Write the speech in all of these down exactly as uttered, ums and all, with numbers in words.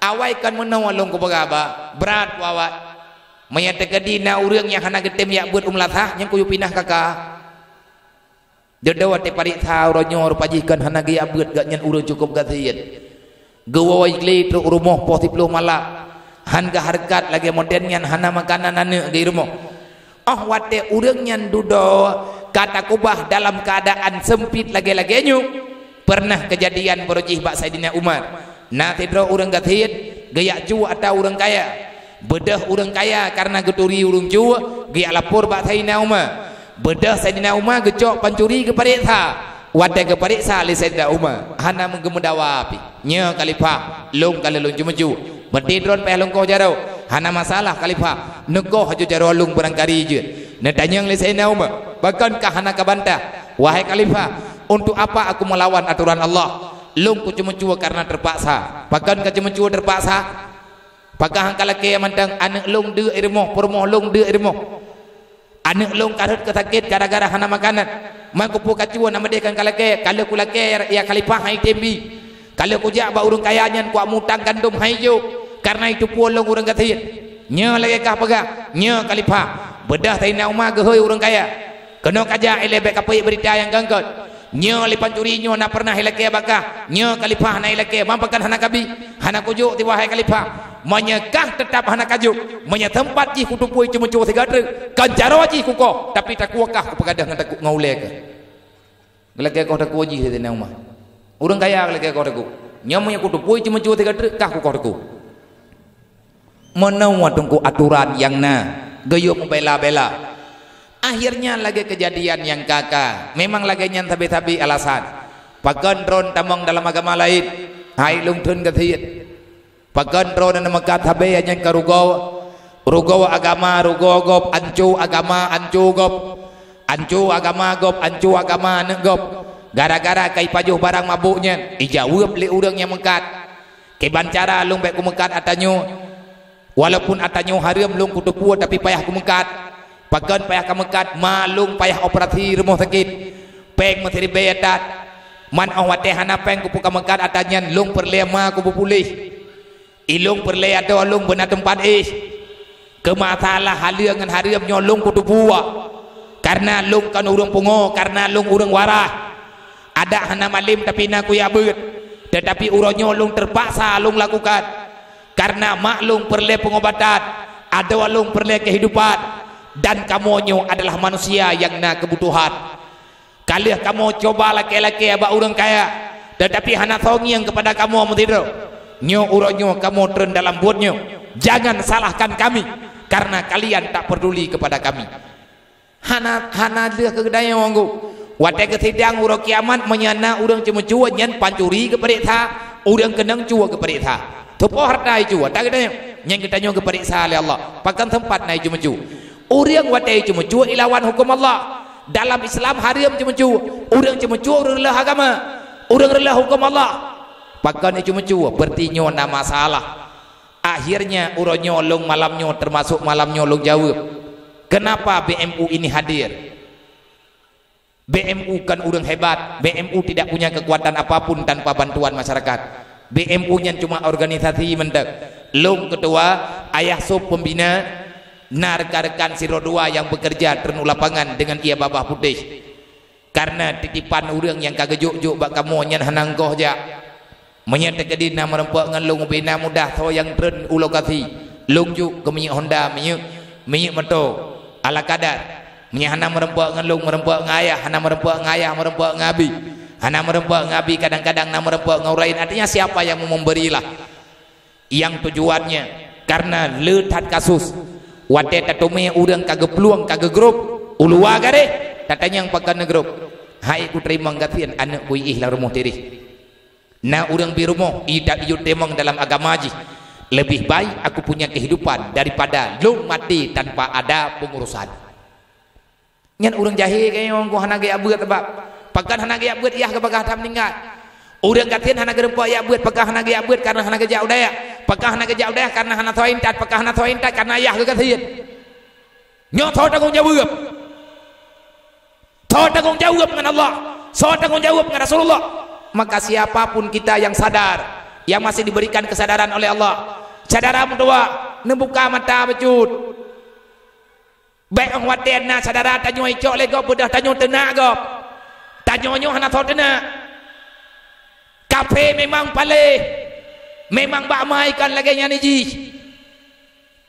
Awai kon meunoe lôn kupeugah ba, brat awai. Meunyoe teukeudi na ureuëng nyang hana geutem jak beuet u meulasah, nyan kuyue pinah kaka. Dudoe teupareksa uroe nyoe rupa jih kon hana geujak beuet, gobnyan ureuëng cukôp gasien. Geuwoe glé trok rumoh poh siplôh malam. Han geuhareukat lagée modern nyan, hana makanan aneuëk geuh rumoh. Óh watée ureuëng nyan dudoe ka takubah dalam keuadaan seumpit lagée-lagée nyoe, peureunah keujadian baroe jih bak Saidina Umar. Na sidroe ureuëng gasien geujak cue ata ureuëng kaya. Beudôh ureuëng kaya kareuna geuturi ureuëng cue, geujak lapor bak Saidina Umar. Beudôh Saidina Umar geucok pancuri geupareksa. Watée geupareksa lé Saidina Umar, hana meugeumeudawa pih. "Nyoe Khalifah, lôn ka lheueh lôn ceumeucue. Meuti droen payah lôn koh jaroe." "Hana masalah Khalifah, neukoh haju jaroe lôn barangkali jeuet." Neutanyong lé Saidina Umar, "Pakon kah hana kabantah?" "Wahai Khalifah, untuk apa aku melawan aturan Allah? Lôn kuceumeucue kareuna teupaksa." "Pakon kaceumeucue teupaksa? Pakah han kalakée mantong, aneuëk lôn deuk i rumoh, peurumoh lôn deuk i rumoh. Aneuëk lôn ka rhot keu sakét gara-gara hana makanan. Man kupeue kacue na meudeh kon kalakée, ka lheueh kulakée ya, ya Khalifah han item bi. Ka lheueh kujak bak ureuëng kaya nyan kuamutang gandom han ijok, kareuna itupue lôn ureuëng gasien." "Nyoe lagée kah peugah, nyoe Khalifah." Beudôh Saidina Umar geuhôi ureuëng kaya, "Keunoe kajak ilée bék kapeuék beurita nyang kon-kon. Nyoe lé pancuri nyoe na peureunah ilakée bak kah, nyoe Khalifah na ilakée, man pakon hana kabi, hana kujok tiwah hai Khalifah. Meunyoe kah teutab hana kajok, meunyoe teumpat jih kutupui ceumeucue sigoe treuk, kon jaroe jih kukoh, tapi takue kah kupeugadôh ngon takue ngon ulée kah." Geulakée koh takue jih Saidina Umar. Ureuëng kaya geulakée koh takue. "Nyoe meunyoe kutupui ceumeucue sigoe treuk, kah kukoh takue." Meunoe teungku aturan nyang na, geuyue meubela-bela. Akhirnya lagée keujadian nyang ka-ka, memang lagée nyan sabe-sabe alasan. Pakon droen tamong dalam agama laén, hai lôn theun gasien. Pakon droen neumeukat sabe nyan ka rugoe, rugoe agama, rugoe gob, anco agama, anco gob, anco agama gob, anco agama aneuëk gob. Gara-gara ka ipajoh barang mabök nyan, ijaweueb lé ureuëng nyang meukat. Kiban cara lôn bék kumeukat ata nyoe. Walaupun ata nyoe hareuem lôn kutupue, tapi payah kumeukat. Pakon payah kameukat? Ma lôn payah operasi rumoh sakét. Péng meusiribée that. Man óh watée hana péng kupeukameukat ata nyan, lôn peureulée ma kupeupuléh. I lôn peureulée adoe lôn beuna teumpat éh. Keu masalah haleue ngon hareuem nyoe lôn kutupue. Kareuna lôn kon ureuëng pungo, kareuna lôn ureuëng waras. Adak hana malem tapi na kujak beuet. Teutapi uroe nyoe lôn teupaksa lôn lakukan. Kareuna mak lôn peureulée peungobatan, adoe lôn peureulée keuhidupan, dan kamoe nyoe adalah manusia nyang na keubutuhan. Ka lheueh kamoe cuba lakée-lakée bak ureuëng kaya, teutapi hana soe ngieng keupada kamoe meusidroe. Nyoe uroe nyoe kamoe treun dalam buet nyoe. Jangan salahkan kami, kareuna kalian tak peduli keupada kami. Hana, hana lheueh keu geutanyoe, Teungku. Watée geusidang uroe kiamat, meunyoe na ureuëng ceumeucue, nyan pancuri geupareksa, ureuëng keunong cue geupareksa. Teupoh hareuta icue, ata geutanyoe, nyan geutanyoe geupareksa lé Allah. Pakon teumpat na iceumeucue? Ureuëng watée iceumeucue ilawan huköm Allah. Dalam Islam hareuem ceumeucue. Ureuëng ceumeucue ureuëng reulôh agama, ureuëng reulôh huköm Allah. Pakon iceumeucue? Beureuti nyoe na masalah. Akhirnya uroe nyoe lôn malam nyoe, teumasok malam nyoe lôn jaweueb, kenapa B M U ini hadir? B M U kan ureuëng hebat, B M U tidak punya kekuatan apapun tanpa bantuan masyarakat. B M U nyan cuma organisasi mantong. Lôn ketua, ayah sôb pembina, na rekan-rekan sidroe dua nyang bekerja treun u lapangan deungon ie babah putéh. Kareuna titipan ureuëng nyang ka geujok-jok bak kamoe nyan hana goh jak. Meunyoe teukeudi na meureumpok ngon lôn, ubé na mudah soe nyang treun u lokasi. Lôn jok keu minyeuk honda, minyeuk, minyeuk moto, ala kadar. Meunyoe hana meureumpok ngon lôn, meureumpok ngon ayah, hana meureumpok ngon ayah, meureumpok ngon abi. Hana meureumpok ngon abi, kadang-kadang na meureumpok ngon ureuëng laén. Artinya siapa yang mau memberilah. Nyang tujuannya, kareuna le that kasus. Watée tateumé ureuëng ka geuplueng, ka geugrôp, u luwa garéh, tatanyong pakon neugrôp. Hai kuteurimong gasien aneuëk kuiéh lam rumoh tireh. Na ureuëng bi rumoh, i ta-, iyue teurimong dalam agama jih. Lebih baik aku punya kehidupan daripada lôn maté tanpa ada pengurusan. Nyan ureuëng jahé kayong ku hana geujak beuet sabab. Pakon hana geujak beuet, yah geuh bagaih that meuninggai. Ureuëng gasien hana geureumpok jak beuet, pakon hana geujak beuet, kareuna hana geujak u dayah. Pakon hana geujak u dayah, kareuna hana soe intat, pakon hana soe intat, kareuna yah geuh gasien. Nyoe soe tanggong jaweueb? Soe tanggong jaweueb ngon Allah? Soe tanggong jaweueb ngon Rasulullah? Maka siapa pun kita yang sadar, yang masih diberikan kesadaran oleh Allah. Syedara meutuah, neubuka mata bacut. Bék óh watée na syedara tanyoe icok lé gob, beudôh tanyoe teunak gob. Tanyoe nyoe hana soe teunak. Kafé memang paléh, memang bak mai kon lagée nyan jih.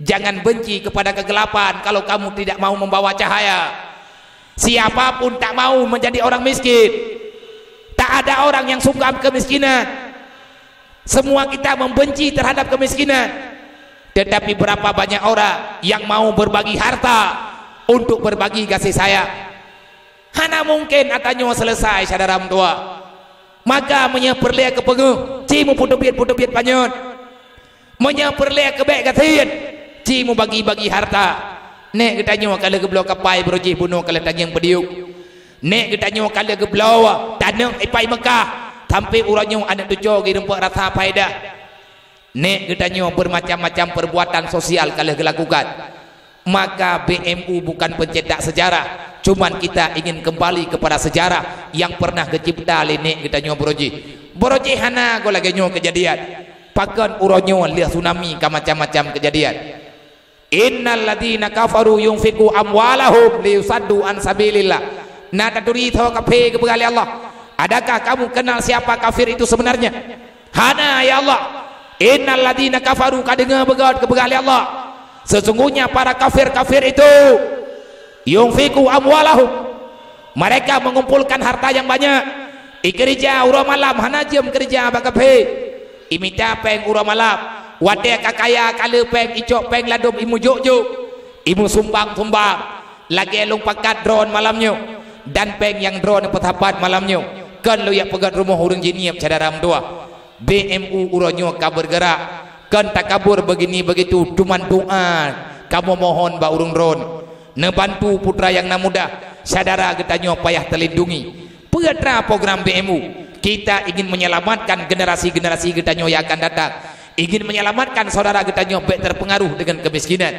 Jangan benci kepada kegelapan kalau kamu tidak mau membawa cahaya. Siapa pun tak mau menjadi orang miskin. Tak ada orang yang suka kemiskinan. Semua kita membenci terhadap kemiskinan. Tetapi berapa banyak orang yang mau berbagi harta untuk berbagi kasih sayang? Hana mungkin atra nyoe selesai, syedara meutuah. Maka meunyoe peureulée keu peungeuh, ci meupeuteubiet-peuteubiet panyöt. Meunyoe peureulée keu bék gasien, ci mubagi-bagi harta. Nék geutanyoe ka lheueh geubloe kapai, barô jih bunoe ka lheueh tangieng peudiuk. Nék geutanyoe ka lheueh geubloe taneuk ipai Meukah, sampoe uroe nyoe aneuk tuco geurumpok rasa paedah. Nék geutanyoe beumacam-macam perbuatan sosial ka lheueh geulakukan. Maka B M U bukan pencetak sejarah, cuman kita ingin kembali kepada sejarah yang pernah geucipta lé nék geutanyoe barô jih. Barô jih hana goe lagée nyoe keujadian. Pakon uroe nyoe lheueh tsunami ka macam-macam keujadian. Innal ladzina kafaru yunfiqu amwalahum liyusaddu an sabilillah. Na taturi soe kafé geupeugah lé Allah. Adakah kamu kenal siapa kafir itu sebenarnya? Hana, ya Allah. Innal ladzina kafaru, ka deungoe beugét geupeugah lé Allah. Sesungguhnya para kafir-kafir itu yunfiqu amwalahum, mereka mengumpulkan harta yang banyak. Ikeurija uroe malam, hana jeuem keurija bak kafé. Imita péng uroe malam. Watée ka kaya, ka le péng, icok péng ladôm, imujok-jok, imusumbang-sumbang. Lagée lôn pakat droen malam nyoe, dan péng nyang droen peusapat malam nyoe, kon lôn jak peugét rumoh ureuëng jinieb, syedara meutuah. B M U uroe nyoe ka bergerak, kon takabur begini begitu, cuman doa kamoe mohon bak ureuëng droen. Neubantu putra nyang na muda, syedara geutanyoe payah teulindungi. Peue atra program B M U? Kita ingin menyelamatkan generasi-generasi geutanyoe yang akan datang. Ingin menyelamatkan saudara geutanyoe bék terpengaruh dengan kemiskinan.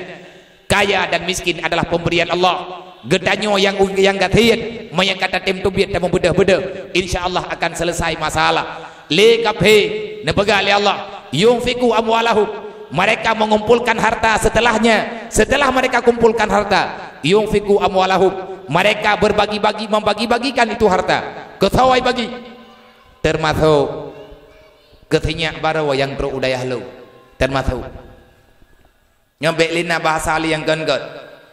Kaya dan miskin adalah pemberian Allah. Geutanyoe nyang, nyang gasien, meunyoe ka tatem teubiet tameubeudoh-beudoh, insya Allah akan selesai masalah. Lé kafé, neupeugah lé Allah, "Yunfiqu amwalahum." Mereka mengumpulkan harta setelahnya, setelah mereka kumpulkan harta, "Yunfiqu amwalahum." Mereka berbagi-bagi, membagi-bagikan itu harta. Keu soe bagi? Termasuk keu sinyak barô nyang trok u dayah lôn. Termasuk. Nyoe bék lé na bahasa lé nyang kon gét.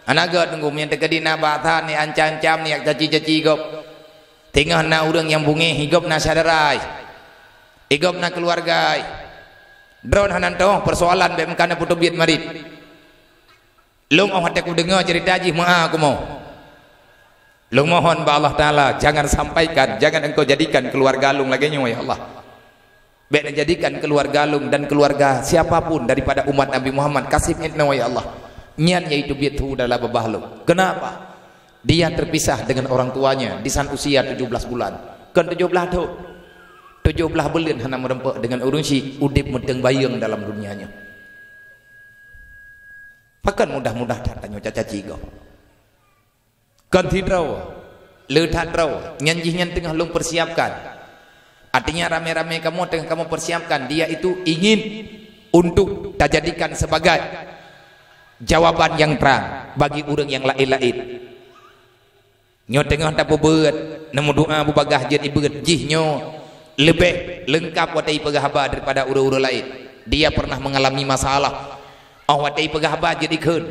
Hana gét teungku, meunyoe teukeudi na bahasa ni ancam-ancam, ni caci-caci gob. Teungoh na ureuëng nyang beungéh, i gob na syedara, i gob na keuluwarga. Droen hana teuh persoalan bék meukanan putôh biet marit. Lôn óh watée kudeungoe ceurita jih meu'ah kumoe. Lôn mohon bak Allah Taala, jangan sampaikan, jangan Engkau jadikan keuluwarga lôn lagée nyoe, ya Allah. Bék neujadikan keuluwarga lôn dan keuluwarga siapa pun daripada umat Nabi Muhammad ka sifeuet nyoe, ya Allah. Nyan yaitu biet hu dalam babah lôn. Kenapa? Dia terpisah dengan orang tuanya di saat usia tujuh belas bulan. Kon tujoh blaih thon. Tujoh blaih buleuen hana meureumpok deungon ureuëng syik, udeb meuteung bayeueng dalam dunia nyoe. Pakon mudah-mudah that tanyoe caci-caci gob. Kon sidroe, le that droe, nyan jih nyan teungoh lôn persiapkan. Artinya ramé-ramé kamoe teungoh kamoe persiapkan, dia itu ingin untuk tajadikan sebagai jawaban yang terang bagi ureuëng nyang laén-laén. Nyoe teungoh tapeubeuet, neumeudoa beubagaih jeuet ibeut jih nyoe leubeh leungkap watée ipeugah haba daripada ureuëng-ureuëng laén. Dia pernah mengalami masalah. Óh watée ipeugah haba jeuet ikheun.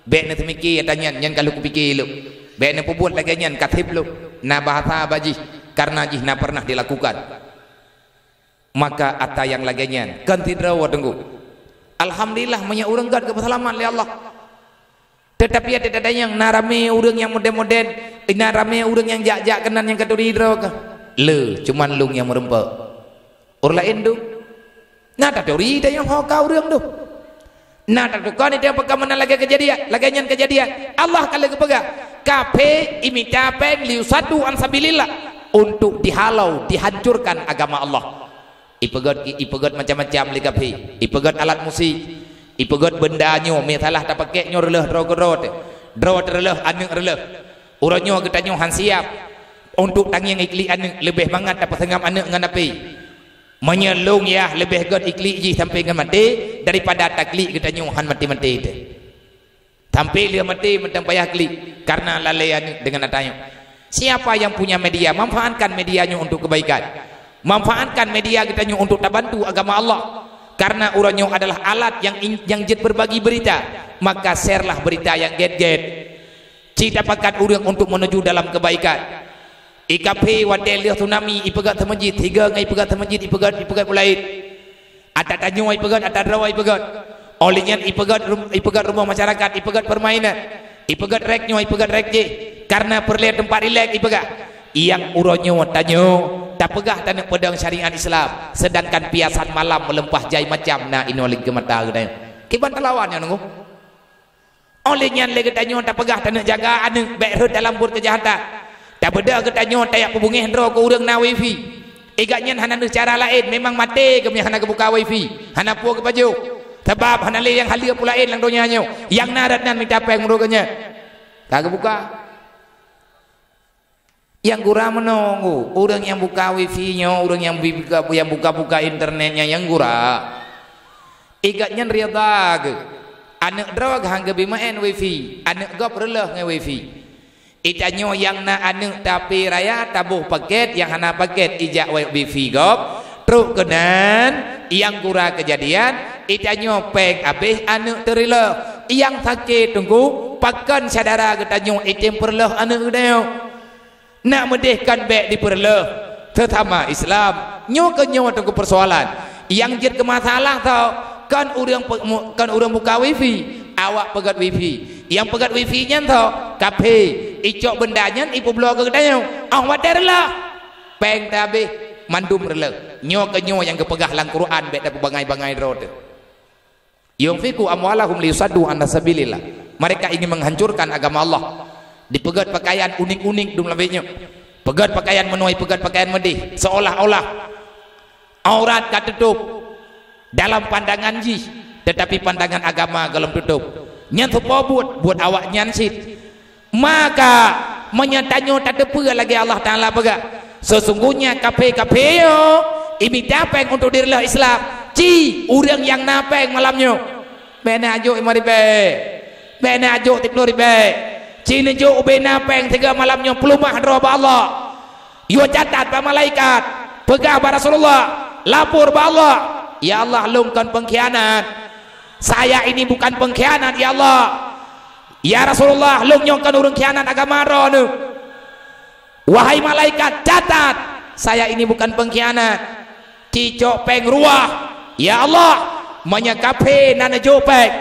Bék neuseumiké ata nyan, nyan ka lheueh kupike lôn. Bék neupeubuet lagée nyan, ka seb lôn. Na bahasa bak jih, karena jih na pernah dilakukan. Maka ata nyang lagée nyan kon sidroe teungku. Alhamdulillah, meunyoe ureuëng gét geupeuseulamat lé Allah. Teutapi até tatanyong, na ramé ureuëng nyang modern-modern, na ramé ureuëng nyang jak-jak keunan nyang ka turi droe kah? Le, cuman lôn nyang meureumpok. Ureuëng laén dum. Na taturi tanyong ho ka ureuëng dum. Na tatukon itu nyang peugah meunan lagée keujadian, lagée nyan keujadian. Allah ka lheueh geupeugah, "Kafé imita péng liyusaddu an sabilillah," untuk dihalau, dihancurkan agama Allah. Ipeugét, i-, ipeugét macam-macam lé kafé. Ipeugét alat musik, ipeugét beunda nyoe, misalah tapakée nyoe reuloh droe keudroe teuh. Droe teuh reuloh, aneuëk reuloh. Uroe nyoe geutanyoe han siap untuk tangieng iklik aneuëk, leubeh mangat tapeuseungab aneuëk ngon apui. Meunyoe lôn yah leubeh gét iklik jih sampai ngon maté daripada taklik geutanyoe han maté-maté teuh. Sampai lheueh maté mantong payah klik karena lalée aneuëk deungon ata nyoe. Siapa yang punya media, manfaatkan media nyoe untuk kebaikan. Manfaatkan media geutanyoe untuk tabantu agama Allah. Karena uroe nyoe adalah alat yang in-, yang jeuet berbagi berita, maka share-lah berita yang gét-gét. Ci tapakat ureuëng untuk menuju dalam kebaikan. I kafé watée lheueh tsunami ipeugét seumeujid, higa ngon ipeugét seumeujid, ipeugét, ipeugét peulait. Ata tanyoe ipeugét, ata droe ipeugét. Óh lheueh nyan ipeugét rum-, ipeugét rumoh masyarakat, ipeugét peurmainan. Ipeugét rék nyoe, ipeugét rék jéh. Karena peureulée teumpat rilek ipeugah. Nyang uroe nyoe tanyoe tapeugah taneuk peudong syariat Islam, sedangkan piasan malam meuleumpah jai macam na inoe lingkeue mata geutanyoe. Kiban talawan nyan nunggu. Óh lheueh nyan lé geutanyoe tapeugah taneuk jaga aneuëk bék rhot dalam buet keujahatan. Tabeudôh geutanyoe tajak peubungéh droe keu ureuëng na wifi. Igat nyan hana neuh cara laén, memang maté geuh meunyo hana geubuka wifi, hana peue geupajoh. Sabab hana lé nyang haleue peue laén lam donya nyoe. Nyang na rot nan mita péng meunurot geuh nyan. Ka geubuka. Nyang gura meunoe, ureuëng nyang buka wifi nyoe, ureuëng nyang bi-, buka, nyang buka-buka internet nyan nyang gura. Igat nyan rida geuh. Aneuëk droe han geubi meu'en wifi, aneuëk gob reuloh ngon wifi. Itanyoe nyang na aneuëk tapi raya taboh paket, nyang hana paket ijak wifi gob, trok keunan nyang gura keujadian, itanyoe péng abéh aneuëk teureuloh, nyang sakét teungku, pakon syedara geutanyoe item peureuloh aneuëk geutanyoe. Nak meudeh kon bék dipeureuloh seusama Islam. Nyoe keuh nyoe teungku peursoalan. Nyang jeuet keu masalah tho kon ureuëng pe-, mu-, kon ureuëng buka wifi, awak peugét wifi. Nyang peugét wifi nyan tho kafé, icok beunda nyan ipeubloe keu geutanyoe. Óh watée reuloh, péng tabéh, mandum reuloh. Nyoe keuh nyoe nyang geupeugah lam Quran bék tapeubangai-bangai droe teuh. "Yunfiqu amwalahum liyusaddu an sabilillah." Mereka ingin menghancurkan agama Allah. Dipeugét pakaian unik-unik dum lawét nyoe. Peugét pakaian meunoe, peugét pakaian meudeh, seolah-olah aurat ka teutôb dalam pandangan jih, tetapi pandangan agama gohlom teutôb. Nyan soe po buet, buet awaknyan cit. Maka, meunyoe tanyoe tateupeue lagée Allah Taala peugah, sesungguhnya kafé-kafé nyoe imita péng untuk direuloh Islam, ci ureuëng nyang na péng malam nyoe. Bék na jok limong ribée, bék na jok siplôh ribée, ci neujok ubé na péng sigoe malam nyoe, peuleumah droe bak Allah. Yue catat bak malaikat, peugah bak Rasulullah, lapor bak Allah, "Ya Allah, lôn kon pengkhianat. Saya ini bukan pengkhianat, ya Allah. Ya Rasulullah, lôn nyoe kon ureuëng khianat agama droeneuh." Wahai malaikat, catat, "Saya ini bukan pengkhianat." Cicok péng ruah, "Ya Allah, meunyoe kafé na neujok péng,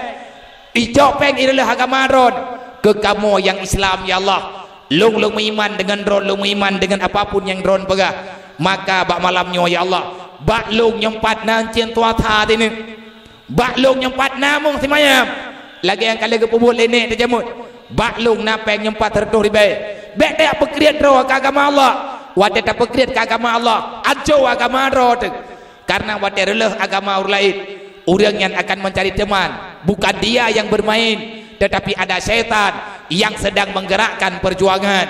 icok péng ireuloh agama droen keu kamoe nyang Islam, ya Allah. Lôn, lôn meuiman deungon droen, lôn meuiman deungon apapun nyang droen peugah. Maka bak malam nyoe, ya Allah, bak lôn nyang pat na euncien tuasa sineuk, bak lôn nyang pat na mong simayam, lagée nyang ka lheueh geupeubuet lé nék teuh jamén, bak lôn na péng nyang pat reutôh ribée. Bék tajak peukriet droe keu agama Allah. Watée tapeukriet keu agama Allah, ancô agama droe teuh." Karena watée reuloh agama ureuëng laén, ureuëng nyan akan mencari teman. Bukan dia yang bermain, tetapi ada syaitan yang sedang menggerakkan perjuangan.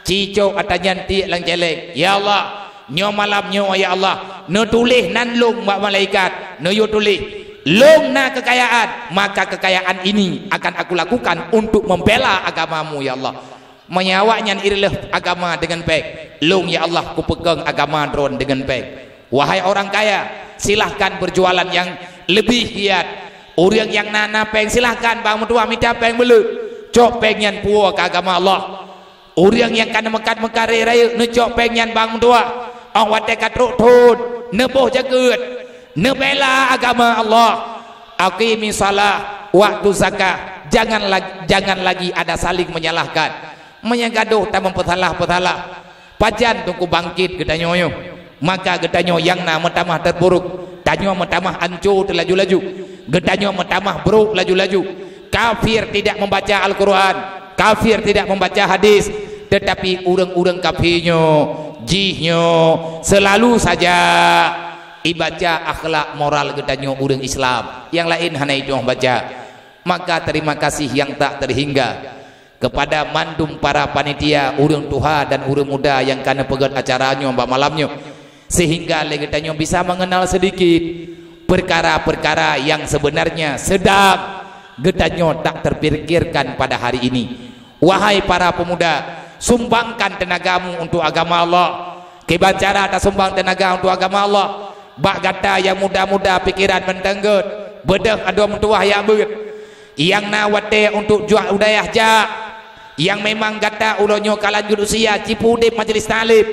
Cicok ata nyan tiek lam céléng, "Ya Allah, nyoe malam nyoe, ya Allah, neutuléh nan lôn bak malaikat, neuyue tuléh, 'Lôn na keukayaan, maka keukayaan ini akan aku lakukan untuk membela agama-Mu, ya Allah.'" Meunyoe awaknyan ireuloh agama deungon péng, lôn, ya Allah, kupeukong agama droen deungon péng. Wahai orang kaya, silahkan berjualan yang lebih giat. Ureuëng nyang na, na péng, silahkan bak meutuah mita péng beuleuek. Cok péng nyan puwoe keu agama Allah. Ureuëng nyang ka neumeukat-meukat rayeuk, neucok péng nyan bak meutuah. Óh watée ka trok thon, neuboh jakeuet, neubela agama Allah. Aqimis shalah, wa atuz zakah. Jangan lag-, jangan lagi ada saling menyalahkan. Meunyoe gadôh tameupeusalah-peusalah, pajan teungku bangkét geutanyoe nyoe? Maka geutanyoe nyang na meutamah teuburuk, tanyoe meutamah ancô teulaju-laju, geutanyoe meutamah brok laju-laju. Kafir tidak membaca Al-Quran, kafir tidak membaca hadis, tetapi ureuëng-ureuëng kafé nyoe, jih nyoe, selalu saja ibaca akhlak moral geutanyoe ureuëng Islam. Nyang laén hana itueng baca. Maka terima kasih yang tak terhingga kepada mandum para panitia, ureuëng tuha dan ureuëng muda nyang ka neupeugét acara nyoe bak malam nyoe. Sehingga lé geutanyoe bisa mengenal sedikit perkara-perkara yang sebenarnya sedang geutanyoe tak terpikirkan pada hari ini. Wahai para pemuda, sumbangkan tenagamu untuk agama Allah. Kiban cara tasumbang tenaga untuk agama Allah? Bak gata nyang muda-muda pikeran mantong gét, beudôh adoe meutuwah jak beuet. Nyang na watée untuk juak u dayah jak, nyang memang gata uroe nyoe ka lanjut usia, cit udeb majelis taklim.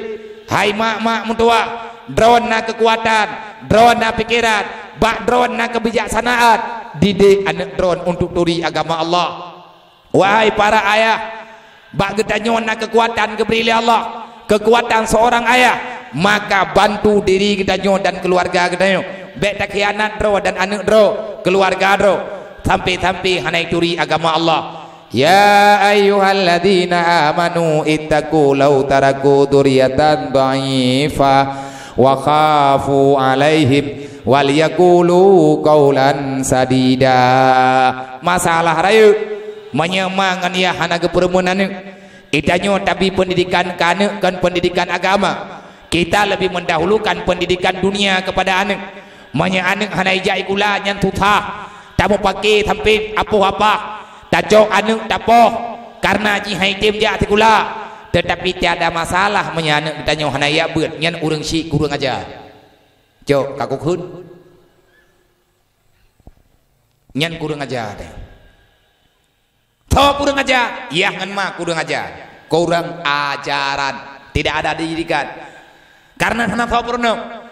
Hai mak-mak meutuwah, droen na keukuatan, droen na pikeran, bak droen na keubijaksanaan, didik aneuëk droen untuk turi agama Allah. Wahai para ayah, bak geutanyoe na keukuatan geubri lé Allah, keukuatan seorang ayah, maka bantu diri geutanyoe dan keuluwarga geutanyoe. Bék takhianat droe dan aneuëk droe, keuluwarga droe, sampai-sampai hana jituri agama Allah. Ya ayyuhalladzina amanu ittaqu law taraku dzurriyyatan dha'ifa wa khafu 'alaihim wal yaqulu qaulan sadida. Masalah rayeuk, meunyoe ma ngon yah hana geupeureumeun aneuëk, geutanyoe tabi pendidikan keu aneuëk kon pendidikan agama. Kita lebih mendahulukan pendidikan dunia kepada aneuëk. Meunyoe aneuëk hana ijak sikula, nyan susah. Tameupaké sampai apoh apah, tacok aneuëk tapoh karena jih han jitem jak sikula. Tetapi tiada masalah meunyoe aneuëk geutanyoe hana jak beuet, nyan ureuëng syiek kureueng aja. Cok, ka kukheun. Nyan kureueng aja teuh. Tho kureueng aja, yah ngon ma kureueng aja. Kureueng ajaran. Tidak ada didikan. Karena hana tho peurunoe.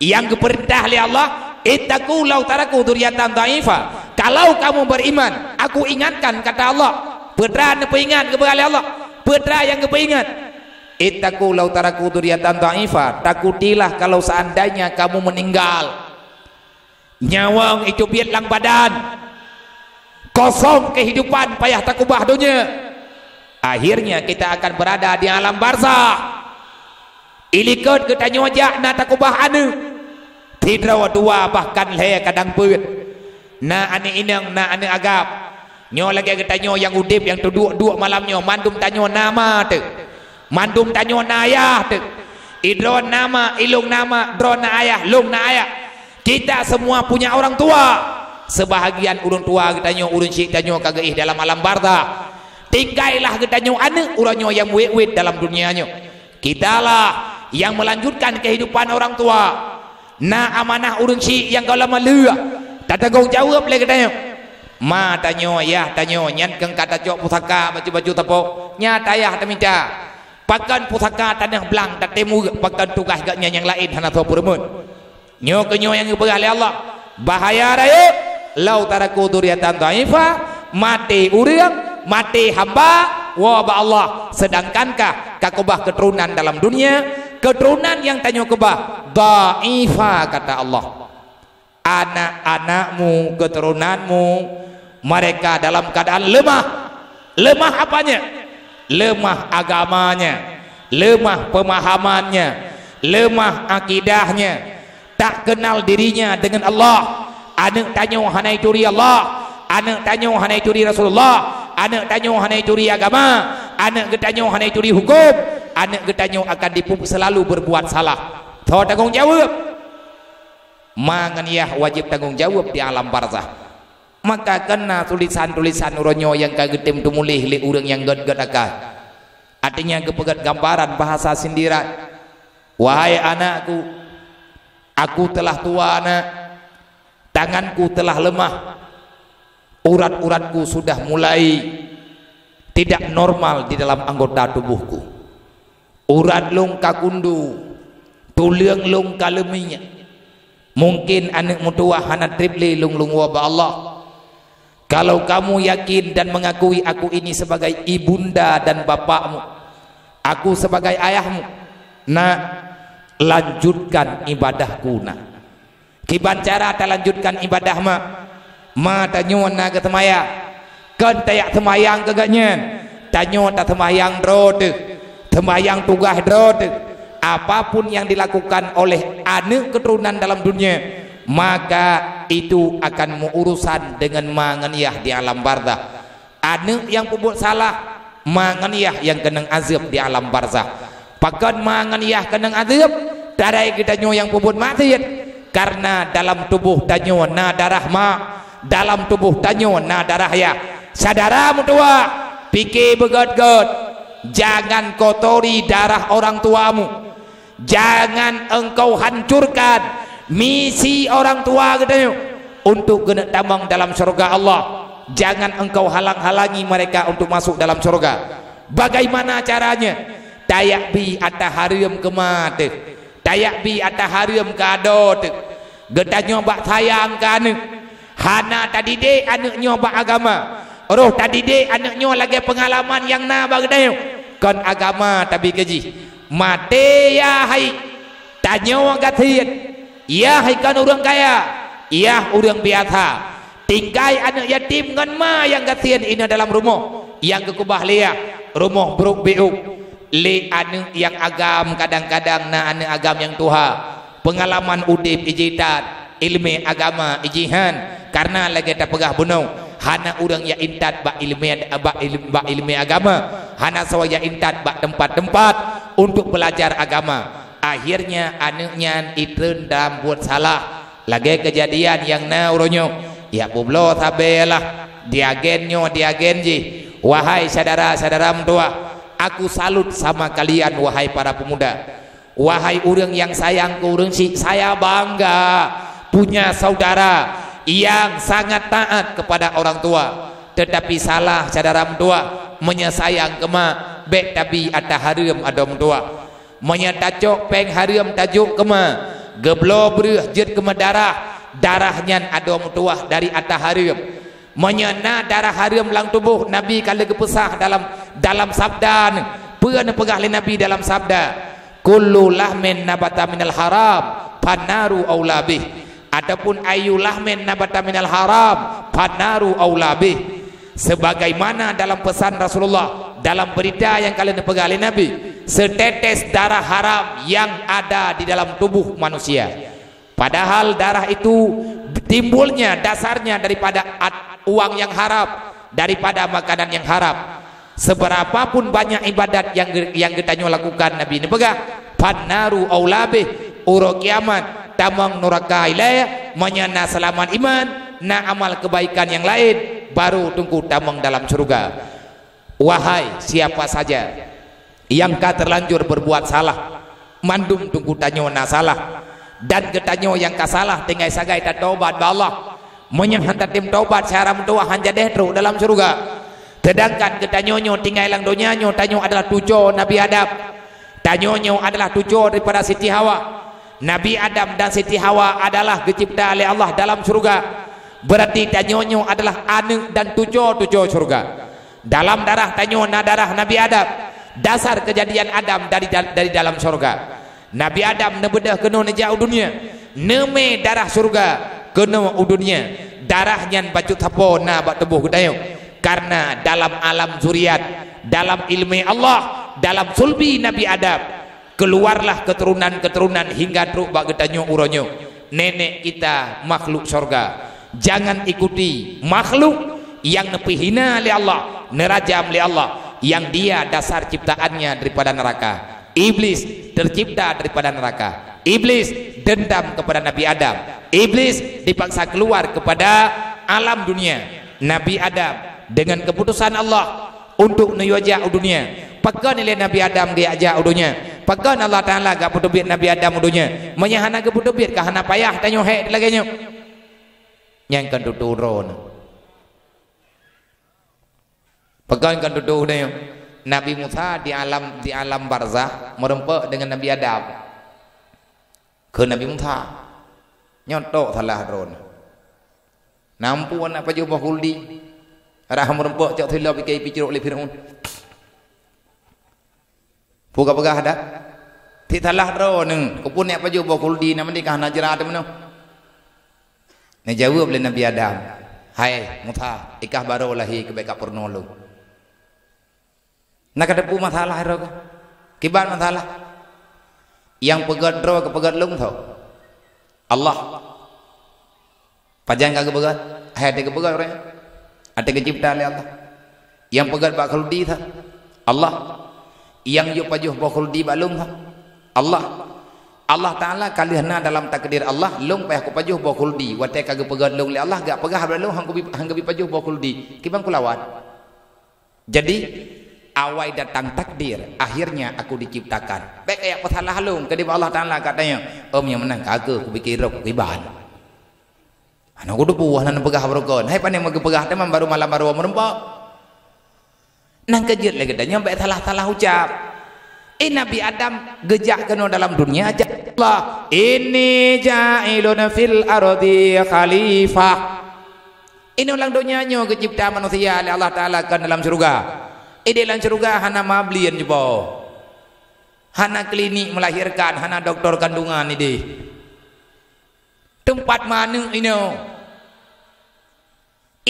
Nyang geupeurintah lé Allah, "Ittaqu law taraku dzurriyyatan dha'ifa." Kalau kamu beriman, aku ingatkan, kata Allah. Peue teuma neupeuingat geupeugah lé Allah? Peue teuma nyang geupeuingat? "Ittaqu law taraku dzurriyyatan dha'ifa." Takutilah kalau seandainya kamu meninggal. Nyawöng jiteubiet lam badan. Kosong kehidupan, payah takubah donya. Akhirnya kita akan berada di alam barzah. Ilikot geutanyoe jak na takubah aneuëk. Sidroe dua bahkan lhée kadang peuet. Na aneuëk inong, na aneuëk agam. Nyoe lagée geutanyoe nyang udeb nyang teuduek-duek malam nyoe, mandum tanyoe na ma teuh. Mandum tanyoe na ayah teuh. Idroen na ma, ilong na ma, droen na ayah, long na ayah. Kita semua punya orang tua. Sebahagian ureuëng tua geutanyoe, ureuëng syiek tanyoe ka geuéh dalam alam barzah. Tinggai lah geutanyoe aneuëk uroe nyoe nyang wét-wét dalam dunia nyoe. Kitalah nyang melanjutkan kehidupan orang tua. Na amanah ureuëng syiek nyang gohlom maleueh, tatanggong jaweueb lé geutanyoe. Ma tanyoe, yah tanyoe, nyan keueng ka tacok pusaka baju-baju sapo, nyan ayah tamita. Pakon pusaka tanoh blang tatem uek, pakon tugaih gobnyan nyang laén hana soe peurumeun. Nyoe keuh nyoe nyang geupeugah lé Allah, bahaya rayeuk, "Lau taraku dzurriatan dhaifa," maté ureuëng, maté hamba, woe bak Allah, sedangkan kah ka keubah keuturonan dalam dunia, keuturonan nyang tanyoe keubah dhaifa, kata Allah. Anak-anakmu, keuturunanmu, mereka dalam keadaan lemah. Lemah apanya? Lemah agamanya, lemah pemahamannya, lemah akidahnya, tak kenal dirinya dengan Allah. Aneuk tanyoe hana jituri Allah, aneuk tanyoe hana jituri Rasulullah, aneuk tanyoe hana jituri agama, aneuk geutanyoe hana jituri huköm, aneuk geutanyoe akan dipeubuet selalu berbuat salah. Soe tanggong jaweueb? Ma ngon yah wajéb tanggong jaweueb di alam barzah. Maka kon na tulisan-tulisan uroe nyoe nyang ka geutem teumuléh lé ureuëng nyang gét-gét akai. Artinya geupeugét gambaran bahasa sindiran. "Wahai anakku, aku telah tua, Nak. Tanganku telah lemah. Urat-uratku sudah mulai tidak normal di dalam anggota tubuhku. Urat lôn ka kundu, tuleueng lôn ka leumiek. Mungkin aneuk meutuwah hana treb lé lôn lôn woe bak Allah. Kalau kamu yakin dan mengakui aku ini sebagai ibunda dan bapakmu, aku sebagai ayahmu, Nak, lanjutkan ibadahku, Nak." Kiban cara talanjutkan ibadah, Mak? Ma tanyoe na geuseumayang, kon tajak seumayang keu gobnyan. Tanyoe taseumayang droe teuh, seumayang tugaih droe teuh. Apapun yang dilakukan oleh aneuk keuturonan dalam dunia, maka itu akan meuurusan dengan ma ngon yah di alam barzah. Aneuk nyang peubuet salah, ma ngon yah nyang keunong azeueb di alam barzah. Pakon ma ngon yah keunong azeueb? Tarai geutanyoe nyang peubuet maksiet, karena dalam tuboh tanyoe na darah mak, dalam tuboh tanyoe na darah yah. Syedara meutuwah, pike beugét-gét, jangan kotori darah orang tuamu. Jangan engkau hancurkan misi orang tua geutanyoe untuk geuneuk tamong dalam syurga Allah. Jangan engkau halang-halangi mereka untuk masuk dalam syurga. Bagaimana caranya? Tayak bi ata hareuem keu ma teuh. Tayak bi ata hareuem keu adoe teuh. Geutanyoe bak sayang keu aneuk. Hana tadidik aneuk nyoe bak agama. Roh tadidik aneuk nyoe lagée peungalaman nyang na bak geutanyoe. Kon agama tabi keu jih. Maté yah hai, tanyoe gasien. Yah hai kon ureuëng kaya, yah ureuëng biasa. Tinggai aneuk yatim ngon ma nyang gasien inoe dalam rumoh, nyang geukeubah lé yah, rumoh brok biôk. Lé aneuk nyang agam kadang-kadang na aneuk agam nyang tuha. Peungalaman udeb iji that, iéleumé agama iji han, kareuna lagée tapeugah bunoe, hana ureuëng nyang intat bak iéleumé, bak iéleumé, bak iéleumé agama, hana soe nyang intat bak teumpat-teumpat untuk beulajar agama. Akhirnya aneuk nyan itreun dalam buet salah. Lagée keujadian nyang na uroe nyoe, jak peubloe sabe lah, diagen nyoe diagen jih. Wahai syedara-syedara meutuwah, aku salut sama kalian, wahai para pemuda. Wahai ureuëng nyang sayang keu ureuëng syiek, saya bangga punya saudara yang sangat taat kepada orang tua. Tetapi salah syedara meutuwah, meunyoe sayang keu ma, bék tabi ata hareuem adoe meutuwah. Meunyoe tacok péng hareuem tajok keu ma, geubloe breueh jeuet keu meudarah, darah nyan adoe meutuwah dari ata hareuem. Meunyoe na darah hareuem lam tuboh, Nabi ka lheueh geupeusah dalam, dalam sabda neuh. Peue neupeugah lé Nabi dalam sabda? "Kullu lahmin nabata minal haram, fannaru aula bih." Ataupun, "Ayyu lahmin nabata minal haram, fannaru aula bih." Sebagaimana dalam pesan Rasulullah, dalam berita nyang ka lheueh neupeugah lé Nabi, setetes darah haram yang ada di dalam tubuh manusia. Padahal darah itu timbulnya, dasarnya daripada at-, uang yang haram, daripada makanan yang haram. Seberapapun banyak ibadat yang ge-, yang geutanyoe lakukan, Nabi neupeugah, "Fannaru aula bih." Uroe kiamat tamong nuraka ilée, meunyoe na seulamat iman, na amal keubaikan nyang laén, baru teungku tamong dalam syeuruga. Wahai siapa saja yang ka terlanjur berbuat salah, mandum teungku tanyoe na salah, dan geutanyoe nyang ka salah tinggai sagai tatobat bak Allah. Meunyoe han tatem tobat, syedara meutuwah, han jadeh trok dalam syeuruga. Sedangkan geutanyoe nyoe tinggai lam donya nyoe, tanyoe adalah tuco Nabi Adam. Tanyoe nyoe adalah tuco daripada Siti Hawa. Nabi Adam dan Siti Hawa adalah geucipta lé Allah dalam syeuruga. Berarti tanyoe nyoe adalah aneuk dan tuco-tuco syeuruga. Dalam darah tanyoe na darah Nabi Adam. Dasar keujadian Adam dari dal-, dari dalam syeuruga. Nabi Adam neubeudôh keunoe neujak u dunia, neumé darah syeuruga keunoe u dunia. Darah nyan bacut sapo na bak tuboh geutanyoe. Karena dalam alam zuriat, dalam iéleumé Allah, dalam sulbi Nabi Adam, keluarlah keturunan-keturunan hingga trok bak geutanyoe uroe nyoe. Nenek kita makhluk syurga. Jangan ikuti makhluk yang neupeue hina lé Allah, neurajam lé Allah, yang dia dasar ciptaannya daripada neraka. Iblis tercipta daripada neraka. Iblis dendam kepada Nabi Adam. Iblis dipaksa keluar kepada alam dunia. Nabi Adam, dengan keputusan Allah untuk neuyue jak u dunia. Pakon ilée Nabi Adam geujak u dunia? Pakon Allah Taala geupeuteubiet Nabi Adam u dunia? Meunyoe hana geupeuteubiet, ka hana payah tanyoe hék lagée nyoe. Nyang kan tutoe droeneuh. Pakon kan tutoe droeneuh? Nabi Musa di alam, di alam barzah meureumpok deungon Nabi Adam. Kheun Nabi Musa, "Nyoe tok salah droeneuh. Nampu aneuk pajoh boh khuldi, rhah meureumpok cok silop ikai picrok lé Firaun." Peue ka peugah dah? Ti salah droeneuh, keupeue neuk pajoh boh khuldi, na meudeh ka hana jrat meunoe? Neujaweueb lé Nabi Adam, "Hai Musa, ikah barô lahé keu bék ka peurunoe lôn." Na ka teupeu masalah droe kah? Kiban masalah? Nyang peugét droe keu peugét lôn soe? Allah. Pajan ka geupeugét? Hai até geupeugét ureuëng nyan. Até geucipta lé Allah. Nyang peugét bak khuldi soe? Allah. Nyang yue pajoh boh khuldi bak lôn soe? Allah. Allah Taala ka lheueh na dalam takdir Allah, lôn payah kupajoh boh khuldi. Watée ka geupeugét lôn lé Allah, geujak peugah bak lôn, hán kubi, hán geubi pajoh boh khuldi. Kiban kulawan. Jadi, awai datang takdir, akhirnya aku diciptakan. Bék kajak peusalah lôn, keudeh bak Allah Taala katanya, "Om nyang meunan ka keuh, kubi keurok kiban." Hana kuteupeu, hana neupeugah barokon. Hai pane meugeupeugah teuma baru malam baru meureumpok. Nang keujeuet lé geutanyoe bék salah-salah ucap. Eh, Nabi Adam geujak keunoe dalam dunia, jak Allah, "Inni ja'ilun fil ardi khalifah." Inoe lam donya nyoe geucipta manusia lé Allah Taala kon dalam syeuruga. Ideh lam syeuruga hana mablien jiboh. Hana klinik melahirkan, hana doktor kandungan ideh. Teumpat manök inoe.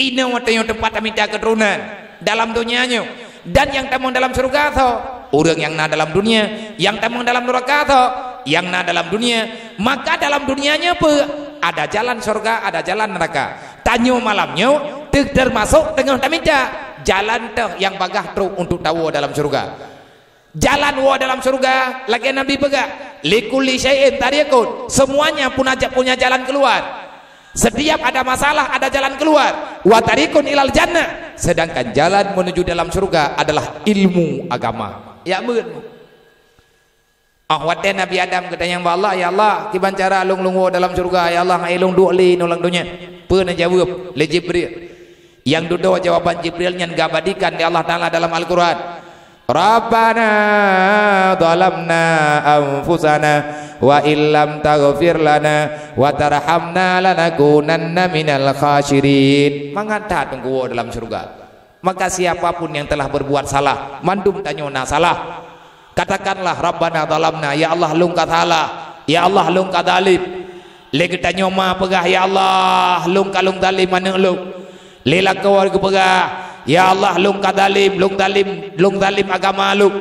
Inoe watée nyoe teumpat tamita keuturonan dalam donya nyoe. Dan nyang tamong dalam syeuruga soe? Ureuëng nyang na dalam dunia. Nyang tamong dalam nuraka soe? Nyang na dalam dunia. Maka dalam dunia nyoe peue? Ada jalan syeuruga, ada jalan neraka. Tanyoe malam nyoe teu-, teumasok teungoh tamita jalan teuh nyang bagah trok untuk tawoe dalam syeuruga. Jalan woe dalam syeuruga, lagée Nabi peugah, "Likulli syai'in tariqun." Semuanya punya, punya jalan keluar. Setiap ada masalah, ada jalan keluar. "Wa tariqun ilal jannah." Sedangkan jalan menuju dalam syeuruga adalah ilmu agama. Ya, beut. Oh, watée Nabi Adam geutanyong bak Allah, "Ya Allah, kiban cara lôn, lôn woe dalam syeuruga? Ya Allah, hai lôn duek lé inoe lam donya." Peue neujaweueb lé Jibril? Nyang dudoe jawaban Jibril nyan geuabadikan lé Allah Taala dalam Al-Quran. "Rabbana zalamna anfusana wa illam taghfir lana wa tarhamna lanakunanna minal khasirin." Mangat that teungku woe dalam syeuruga. Maka siapa pun yang telah berbuat salah, mandum tanyoe na salah. Katakanlah, "Rabbana zalamna," "Ya Allah, lôn ka salah. Ya Allah, lôn ka zalim." Lé geutanyoe ma peugah, "Ya Allah, lôn ka lôn zalim aneuëk lôn." Lé lakoe geupeugah, "Ya Allah, lôn ka zalim, lôn zalim, lôn zalim agama lôn.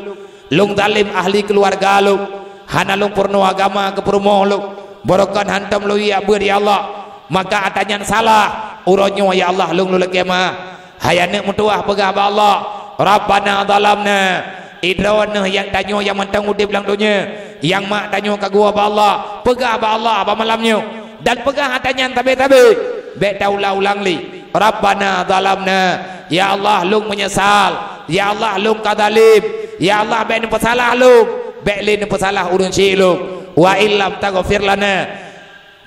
Lôn zalim ahli keuluwarga lôn. Hana lôn peurunoe agama keu peurumoh lôn. Barokon hantom lôn jak beuet, ya Allah." Maka ata nyan salah. Uroe nyoe, "Ya Allah, lôn lôn lakée ma." Hai aneuëk meutuwah peugah bak Allah, "Rabbana zalamna." Idroe neuh nyang tanyoe nyang mantong udeb lam donya, nyang mak tanyoe ka geuwoe bak Allah, peugah bak Allah bak malam nyoe, dan peugah ata nyan sabe-sabe, bék taulang-ulang lé. "Rabbana zalamna." Ya Allah, lôn meunyeusal. Ya Allah, lôn ka zalim. Ya Allah, bék neupeusalah lôn. Bék lé neupeusalah ureuëng syik lôn. "Wa illam taghfir lana."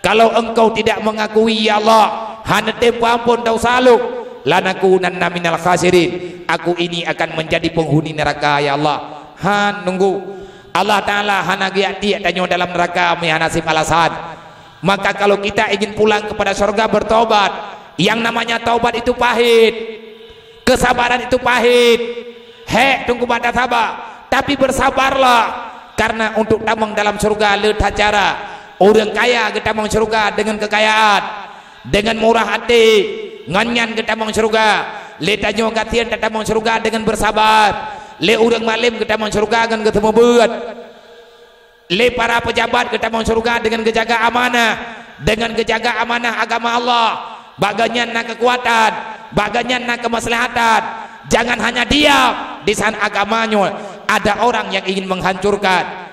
Kalau engkau tidak mengakui, ya Allah, hana tem peuampon dosa lôn, "lanakunanna minal khasirin." Aku ini akan menjadi penghuni neraka, ya Allah. Han nunggu. Allah Taala hana geujak tiek tanyoe dalam neraka meuhana sim alasan. Maka kalau kita ingin pulang kepada surga, bertobat. Yang namanya taubat itu pahit. Kesabaran itu pahit. Hék teungku bak tasaba, tapi bersabarlah, karena untuk tamong dalam syeuruga le that cara. Ureuëng kaya geutamong syeuruga deungon keukayaan, deungon murah até, ngon nyan geutamong syeuruga. Lé tanyoe gasien tatamong syeuruga deungon bersabar. Lé ureuëng malem geutamong syeuruga ngon geuseumeubeuet. Lé para peujabat geutamong syeuruga deungon geujaga amanah, deungon geujaga amanah agama Allah. Bak geuhnyan na keukuatan, bak geuhnyan na keumaslahatan. Jangan hanya diam, di saat agama nyoe ada orang yang ingin menghancurkan.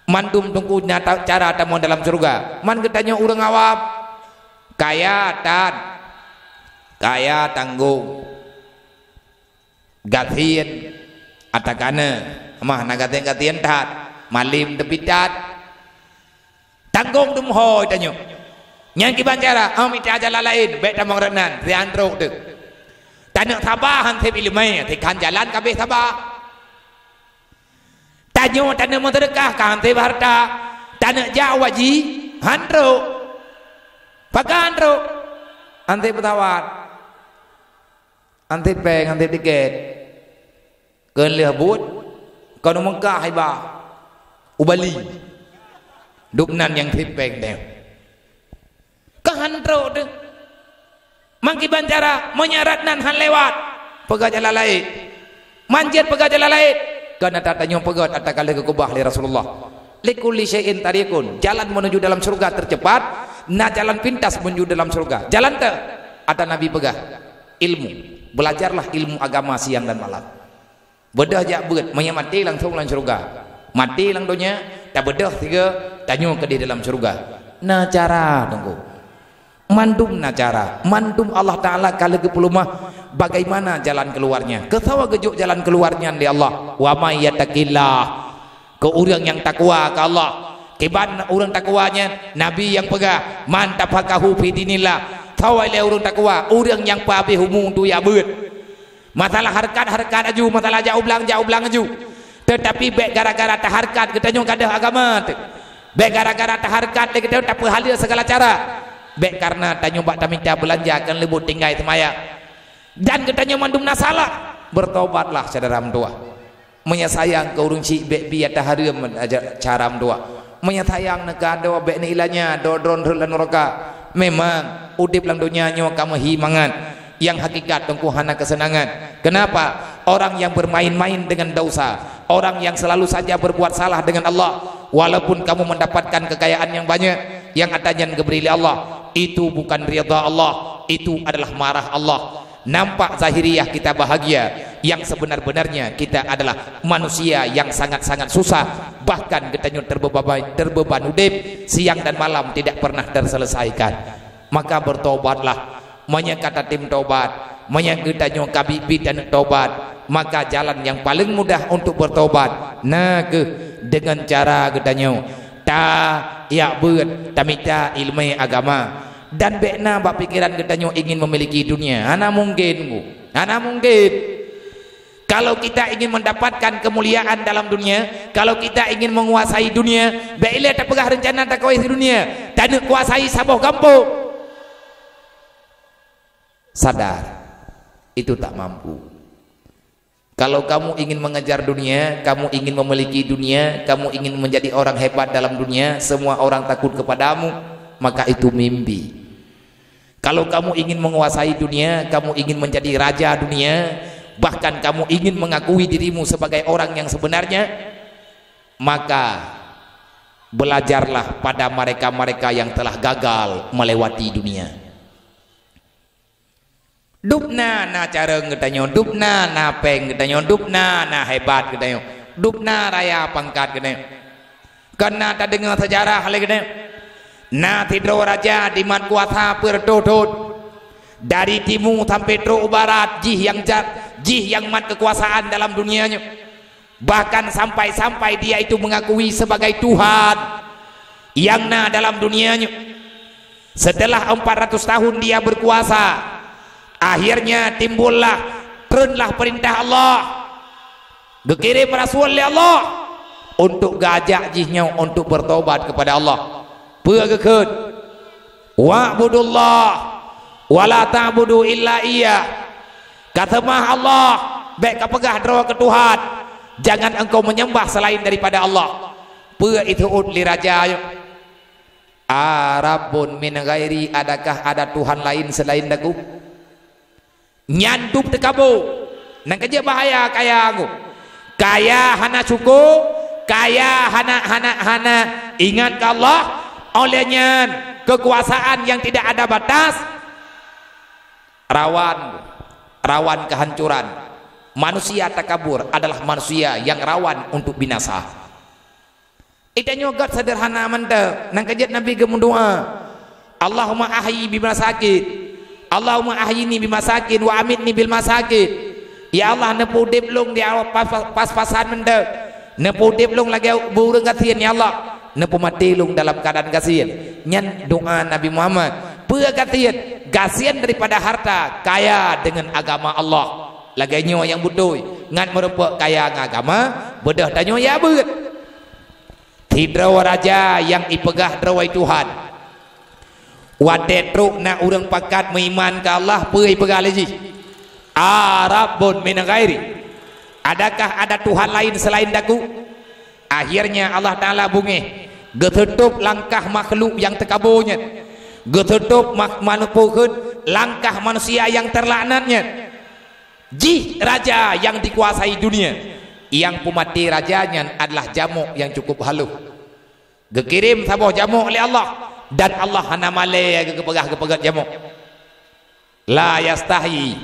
Mandum teungku na ta-, cara tamong dalam syeuruga. Man geutanyoe ureuëng awam, kaya tan, kaya tanggong. Gasien, ata kana, mah na gasien-gasien that, malem teupit that. Tanggong dum hôi tanyoe. Nyang kiban cara, oh, mita jalan laén, bék tamong rot nan, sian trok teuk. Taneuk saba han seb ileumé, sikhan jalan ka abéh saba. Tanyoe taneuk meuseudeukah ka han seb hareuta, taneuk jak u haji, han trok. Pakon han trok? Han seb peusawat. Han seb péng, han seb tiket. Keu lheueh buet, kon u Meukah iba, u Bali. Dum nan nyang seb péng teuh. Ka han trok teuh. Man kiban cara, meunyo rot nan han lewat, peugah jalan laén. Man jeuet peugah jalan laén. Kon ata tanyoe peugah ata ka lheueh geukeubah lé Rasulullah. "Likulli syai'in tariqun." Jalan menuju dalam syurga tercepat, na jalan pintas menuju dalam syurga. Jalan teuh, ata Nabi peugah, ilmu. Belajarlah ilmu agama siang dan malam. Beudôh jak beuet, meunyo maté langsong lam syurga. Maté lam donya, Tabeudôh sigoe, tanyoe keudeh dalam syeuruga. Na cara, Teungku. Mandum na cara. Mandum Allah Taala ka lheueh geupeuleumah bagaimana jalan keluarnya. Keu soe geujok jalan keluar nyan lé Allah? "Wa may yattaqillah." Keu ureuëng nyang takwa keu Allah. Kiban ureuëng takwa nyan, Nabi nyang peugah, "Man tafaqahu fi dinillah." Soe lé ureuëng takwa? Ureuëng nyang peuhabéh umu untuk jak beuet. Masalah hareukat, hareukat aju, masalah jak u blang, jak u blang aju. Teutapi bék gara-gara tahareukat geutanyoe gadôh agama teuh. Bék gara-gara tahareukat lé geutanyoe tapeuhaleue segala cara. Bék kareuna tanyoe bak tamita beulanja kon leubuet tinggai seumayang. Dan geutanyoe mandum na salah. Bertobatlah, syedara meutuwah. Meunyoe sayang keu ureuëng syiek, bék bi ata hareuem aja cara meutuwah. Meunyoe sayang neuh keu adoe, bék neuilanya, droe-droe rhot lam nuraka. Memang, udeb lam donya nyoe ka meuhi mangat. Nyang hakikat Teungku hana keuseunangan. Kenapa? Orang yang bermain-main dengan dosa, orang yang selalu saja berbuat salah dengan Allah, walaupun kamu mendapatkan kekayaan yang banyak, yang ata nyan geubri lé Allah, itu bukan ridha Allah, itu adalah marah Allah. Nampak zahiriah kita bahagia, yang sebenar-benarnya kita adalah manusia yang sangat-sangat susah, bahkan geutanyoe terbeban, terbeban udeb, siang dan malam tidak pernah terselesaikan. Maka bertobatlah. Meunyoe ka tatem tobat, meunyoe geutanyoe ka biet-biet taneuk tobat, maka jalan nyang paleng mudah untuk bertobat na kheueh deungon cara geutanyoe tajak beuet, tamita ileumèe agama. Dan bék na bak pikeran geutanyoe ingin memiliki dunia. Hana mungken, Bu. Hana mungken. Kalau kita ingin mendapatkan kemuliaan dalam dunia, kalau kita ingin menguasai dunia, bék ilèe tapeugah reuncana takuasai dunia, taneuk kuasai saboh gampông. Sadar, itu tak mampu. Kalau kamu ingin mengejar dunia, kamu ingin memiliki dunia, kamu ingin menjadi orang hebat dalam dunia, semua orang takut kepadamu, maka itu mimpi. Kalau kamu ingin menguasai dunia, kamu ingin menjadi raja dunia, bahkan kamu ingin mengakui dirimu sebagai orang yang sebenarnya, maka belajarlah pada mereka-mereka yang telah gagal melewati dunia. Dubna na carông geutanyoe, dubna na péng geutanyoe, dubna na hebat geutanyoe, dubna raya pangkat geutanyoe. Kon na tadeungoe seujarah lé geutanyoe. Na sidroe raja jimat kuasa peureutôh thon. Dari timu sampai trok u barat, jih nyang jat, jih nyang mat keukuasaan dalam dunia nyoe. Bahkan sampai-sampai dia itu mengakui sebagai Tuhan nyang na dalam dunia nyoe. Setelah empat ratus tahun dia berkuasa, akhirnya timbullah, treunlah perintah Allah. Geukirém rasul lé Allah untuk geajak jih nyoe untuk bertobat kepada Allah. Peue geukheun? "Wa'budullah wa la ta'budu illa iyyah." Kaseumah Allah, bék kapeugah droe keu Tuhan. Jangan engkau menyembah selain daripada Allah. Peue iteuôt lé raja nyoe? "A rabbun min ghairi, adakah ada Tuhan lain selain Aku?" Nyan dub teukabô. Nyan ka jeuet bahaya kaya nyoe. Kaya hana syukoe, kaya hana, hana, hana ingat keu Allah. Oleh nyan, keukuasaan nyang tidak ada batas rawan, rawan keuhancoran. Manusia takabur adalah manusia nyang rawan untuk binasa. Geutanyoe göt seudeurhana mantong, nyan ka jeuet Nabi geumeudoá, "Allahumma ahyi bi masakin, Allahumma ahyini bi masakin wa amitni bil masakin." Ya Allah, neupeuudeb lôn di awak pas-, pas-pasan mantong, neupeuudeb lôn lagèe ureueng gasien, ya Allah, neupeumaté lôn dalam keuadaan gasien. Nyan doá Nabi Muhammad. Peue gasien? Gasien daripada harta, kaya deungon agama Allah. Lagèe nyoe nyang beutôi, ngat meurumpok kaya ngon agama, beudôh tanyoe ya beuet. Sidroe raja nyang ipeugah droe Tuhan. Watèe trok na ureueng pakat meuiman keu Allah, peue ipeugah lé jih? "A rabbun min ghairi? Adakah ada Tuhan lain selain Aku?" Akhirnya Allah Taala beungéh, geuteutôp langkah makhluk nyang teukabô nyan. Geuteutôp mak-, manu-, peue kheun, langkah manusia nyang teulaknat nyan. Jih raja nyang dikuasai dunia. Nyang peumaté raja nyan adalah jamok nyang cukup halôh. Geukirém saboh jamok lé Allah, dan Allah hana malèe geupeugah geupeugét jamok. "La yastahyi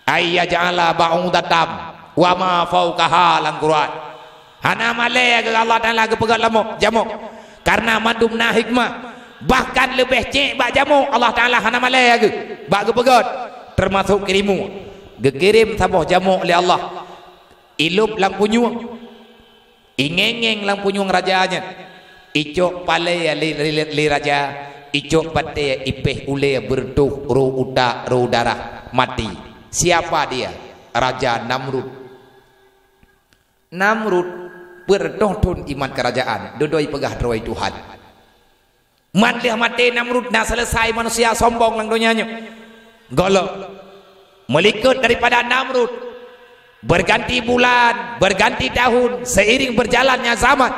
ay yaj'ala ba'udatam wa ma fauqaha" lam Quran. Hana malèe geuh Allah Taala geupeugöt lamok, jamok. Karena mandum na hikmah. Bahkan leubeh cèk bak jamok Allah Taala hana malèe geuh bak geupeugöt, teumasok kirimu. Geukirém saboh jamok lé Allah. Ilôb lam punyueng. Ingeng-ngeng lam punyueng raja nyan. Icok palèe lé, lé, lé raja, icok batèe, ipéh ulèe, beureutoh, roh utak, roh darah, maté. Siapa dia? Raja Namrud. Namrud, beureutoh thôn imat keurajaan, dudoe peugah droe Tuhan. Man lheueh maté Namrud na seuleusai manusia sombong lam donya nyoe. Gohlom. Meulikot daripada Namrud, berganti bulan, berganti tahun, seiring berjalannya zaman.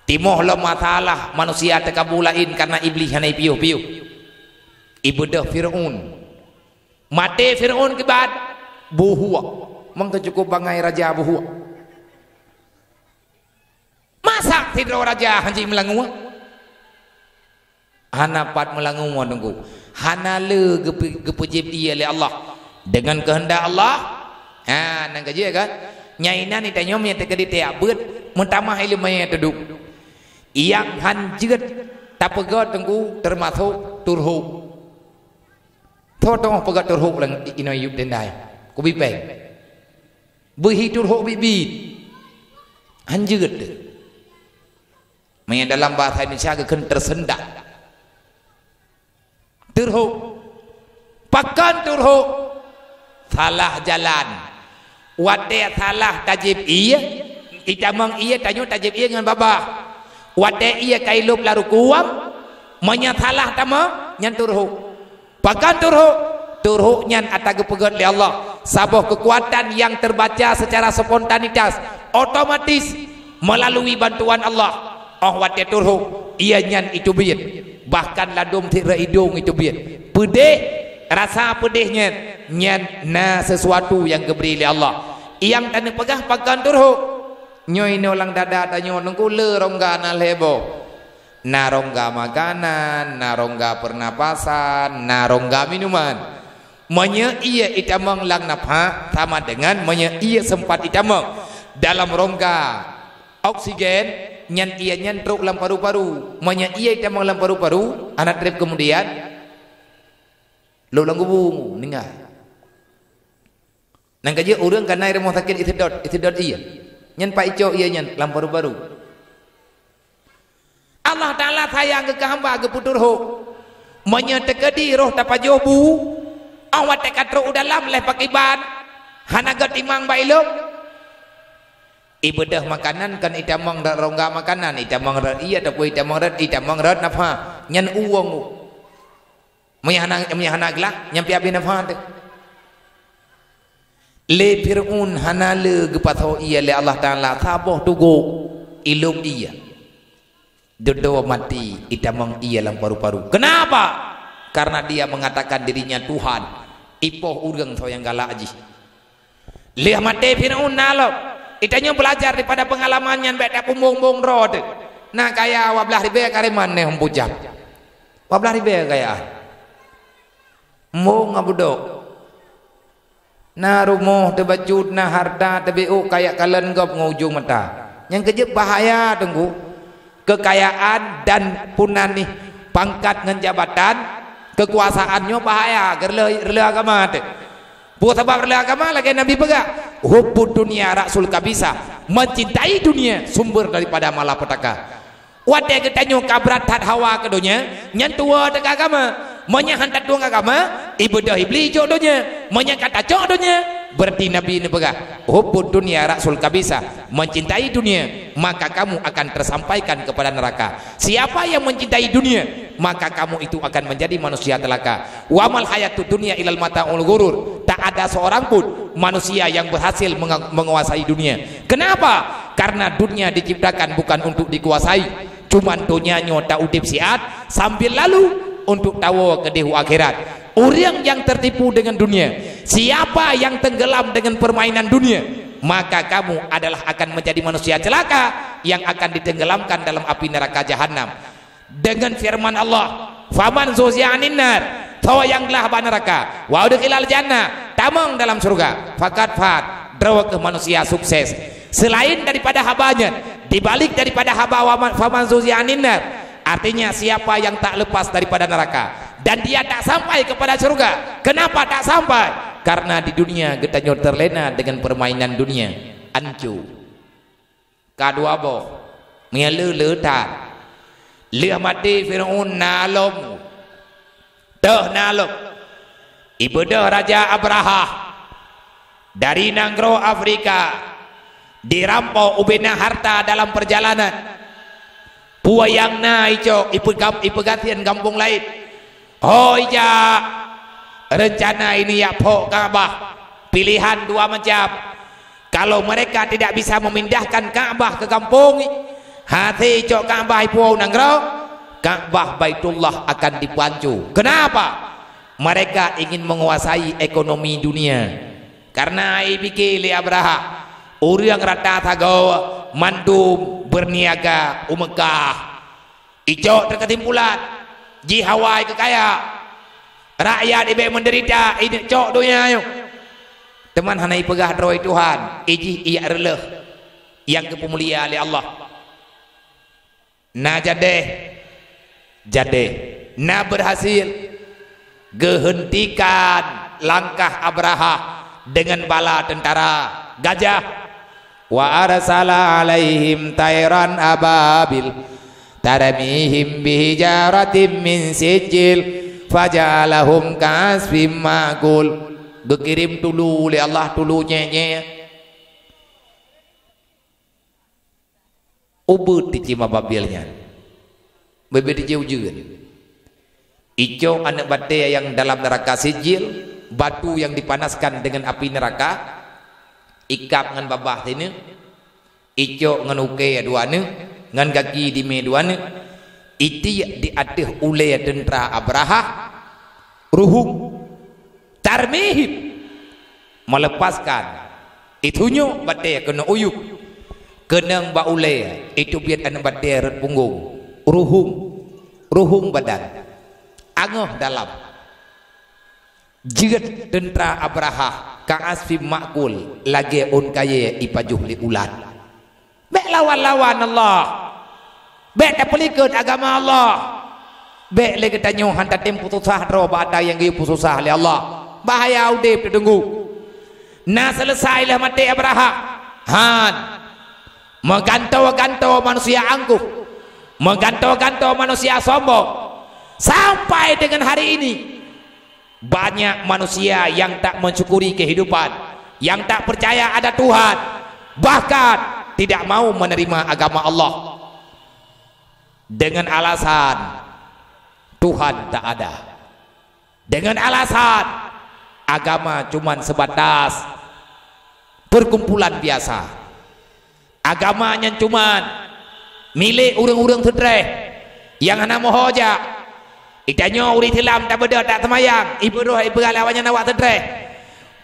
Timoh lom masalah manusia teukabu laén karena Iblih hana ipiôh-piôh. Ibeudôh Fir'aun. Maté Fir'aun kiban, buhua. Mangka cukup bangai raja buhua. Masa sidroe raja hana jimeulangue? Hana pat meulangue, Teungku. Hana le geupe-, geupeujép ie lé Allah. Deungon keuheundak Allah, ha, nan ka jeuet kan? Nyang inan tanyoe meunyo teukeudi teuyak beuet, meutamah ileumèe teuduek. Nyang han jeuet tapeugöt, Teungku, teumasok turhok. Tho teungoh peugöt turhok lam inoe yup dendai. Kubi péng. Beuhi turhok biet-biet. Han jeuet. Meunyo dalam bahasa Indonesia geukheun tersendat. Turhok. Pakon turhok? Salah jalan. Watèe salah tajép ie, itamong ie tanyoe tajép ie ngon babah. Watèe ie ka ilôb lam rukueng, meunyo salah tamong, nyan turhok. Pakon turhok? Turhok nyan ata geupeugöt lé Allah, saboh keukuatan nyang teubaca seucara spontanitas, otomatis, meulalu bantuan Allah. Óh watèe turhok, ie nyan iteubiet, bahkan ladôm sidroe idông iteubiet. Peudeh, rasa peudeh nyan, nyan na seusuatu nyang geubri lé Allah. Nyang taneuk peugah pakon turhok? Nyoe inoe lam dada tanyoe, Teungku, le rongga na lhèe boh. Na rongga makanan, na rongga peunapasan, na rongga minuman. Meunyo ie itamong lam nafah, sama dengan meunyo ie seumpat itamong dalam rongga oksigen, nyan ie nyan trôk lam paru-paru. Meunyo ie itamong lam paru-paru, hana trép keumudian, lhôk lam kubu, meuninggai. Nan ka jeuet ureueng ka na i rumoh sakét iseudot, iseudot ie. Nyan pat icok ie nyan lam paru-paru. Allah Taala sayang keu keu hamba geupeuturhok. Meunyoe teukeudi roh tapajoh bu, óh watèe ka trôk u dalam lheueh pakriban, hana geutimang bak ilôb. Ibeudôh makanan kon itamong rot rongga makanan, itamong rot ie ataupun itamong rot, itamong rot nafah. Nyan uwong. Meunyo hana, meunyo hana glah, nyan pih habéh nafah teuh. Lé Fir'aun hana le geupasoe ie lé Allah Taala saboh tugok ilôb ie. Dudoe maté itamong ie lam paru-paru. Kenapa? Karena dia mengatakan dirinya Tuhan. Ipoh ureueng soe nyang galak jih. Lheueh maté Fir'aun na lom. Itanyoe beulajar daripada peungalaman nyan bèk tapumbong-bong droe teuh. Na kaya dua blaih ribèe kareman neh hom pujab. Dua blaih ribèe kekayaan. Mong abudok. Na rumoh teubacut, na harta teubiôk, kaya kalon gob ngon ujong mata. Nyang keujeuet bahaya, Teungku. Kekayaan dan punanih pangkat ngon jabatan, kekuasaan nyoe bahaya, geureuloh, reuloh agama teuh. Peue sabab reuloh agama lagèe Nabi peugah, "Hubbud dunya ra'sul kabisa," mencintai dunia sumber daripada malapetaka. Watèe geutanyoe ka brat that hawa keu donya, nyan tuwoe teuka agama. Meunyo han tatueng agama, ibeudôh Iblih ijok donya. Meunyo ka tacok donya, berarti Nabi neupeugah, "Hubbud dunya ra'sul kabisa," mencintai dunia, maka kamu akan tersampaikan kepada neraka. Siapa yang mencintai dunia, maka kamu itu akan menjadi manusia celaka. "Wa mal hayatud dunya illal mata'ul ghurur." Tak ada seorang pun manusia yang berhasil menga-, menguasai dunia. Kenapa? Karena dunia diciptakan bukan untuk dikuasai. Cuman donya nyoe taudép siat sambil lalu untuk tawoe keudeh u akhirat. Ureueng nyang tertipu dengan dunia, siapa yang tenggelam dengan permainan dunia, maka kamu adalah akan menjadi manusia celaka yang akan ditenggelamkan dalam api neraka jahanam. Dengan firman Allah, "Faman zuhziha 'anin nar," soe nyang glah bak neuraka, "wa udkhilal jannah," tamong dalam syeuruga, "faqad faz," droe kheueh manusia sukses. Selain daripada haba nyan, di balik daripada haba wa ma-, faman zuhziha 'anin nar, artinya siapa yang tak lepas daripada neraka dan dia tak sampai kepada syurga. Kenapa tak sampai? Karena di dunia geutanyoe terlena dengan permainan dunia. Ancu. Ka dua boh. Meunyo le, le that. Lheueh maté Firaun na lom. Teuh na lom. Ibeudôh Raja Abrahah dari nanggroe Afrika dirampok ubena harta dalam perjalanan. Peue nyang na icok ipeugam-, ipeugasien gampông laén. Ho ijak, reuncana ini jak phok Ka'bah. Pilihan dua macam. Kalau mereka tidak bisa memindahkan Ka'bah ke gampông, hase icok Ka'bah ipuwoe u nanggroe, Ka'bah Baitullah akan dipanco. Kenapa? Mereka ingin menguasai ekonomi dunia. Karena ipike lé Abrahah, ureuëng rata sagoe mandum berniaga u Meukah. Icok teukesimpulan, jih awai keu kaya. Rakyat ibek menderita, icok donya nyoe. Teuma hana ipeugah droe Tuhan, ijih iyak reuleuh nyang geupeumulia lé Allah. Na jadeh, jadeh. Na berhasil. Geuheuntikan langkah Abrahah dengan bala tentara gajah. Wa arsala 'alaihim tairan ababil tarmihim bihijaratim min sijil faja'alahum ka'asfim ma'kul. Geukirém tulu lé Allah, tulu nyék-nyék. Ubeut cit cima Babil nyan. Beubiet jih ujeuen. Icok aneuëk batée nyang dalam neuraka sijil, batu nyang dipanaskan deungon api neuraka, ikab ngon babah sineuk, icok ngon ukée dua neuëk, ngon gaki dimé dua neuëk, itiek di ateueh ulée teuntra Abrahah, ruhueng, tarmihim, melepaskan, itunyok batée keuneuk uyueb, keunong bak ulée, iteubiet aneuëk batée rot punggong, ruhueng, ruhueng badan, angoh dalam. Jeuet teuntra Abrahah ka'asfim ma'kul lagée ôn kayée ipajoh lé ulat. Bék lawan-lawan Allah. Bék tapeulikot agama Allah. Bék lé geutanyoe han tatem peususah droe bak ata nyang geuyue peususah lé Allah. Bahaya udeb teudeunggok. Na seuleusai lheueh maté Abrahah? Han. Meugantoe-gantoe manusia angkuh. Meugantoe-gantoe manusia sombong. Sampai deungon hari ini, banyak manusia yang tak mensyukuri kehidupan, yang tak percaya ada Tuhan, bahkan tidak mau menerima agama Allah dengan alasan Tuhan tak ada, dengan alasan agama cuman sebatas perkumpulan biasa. Agama nyan cuman milék ureuëng-ureuëng seutreh nyang hana meuho jak. Itanyoe ureuëng Islam tabeudôh tak seumayang, ibeurôh ipeugah lé awaknyan awak seutreh.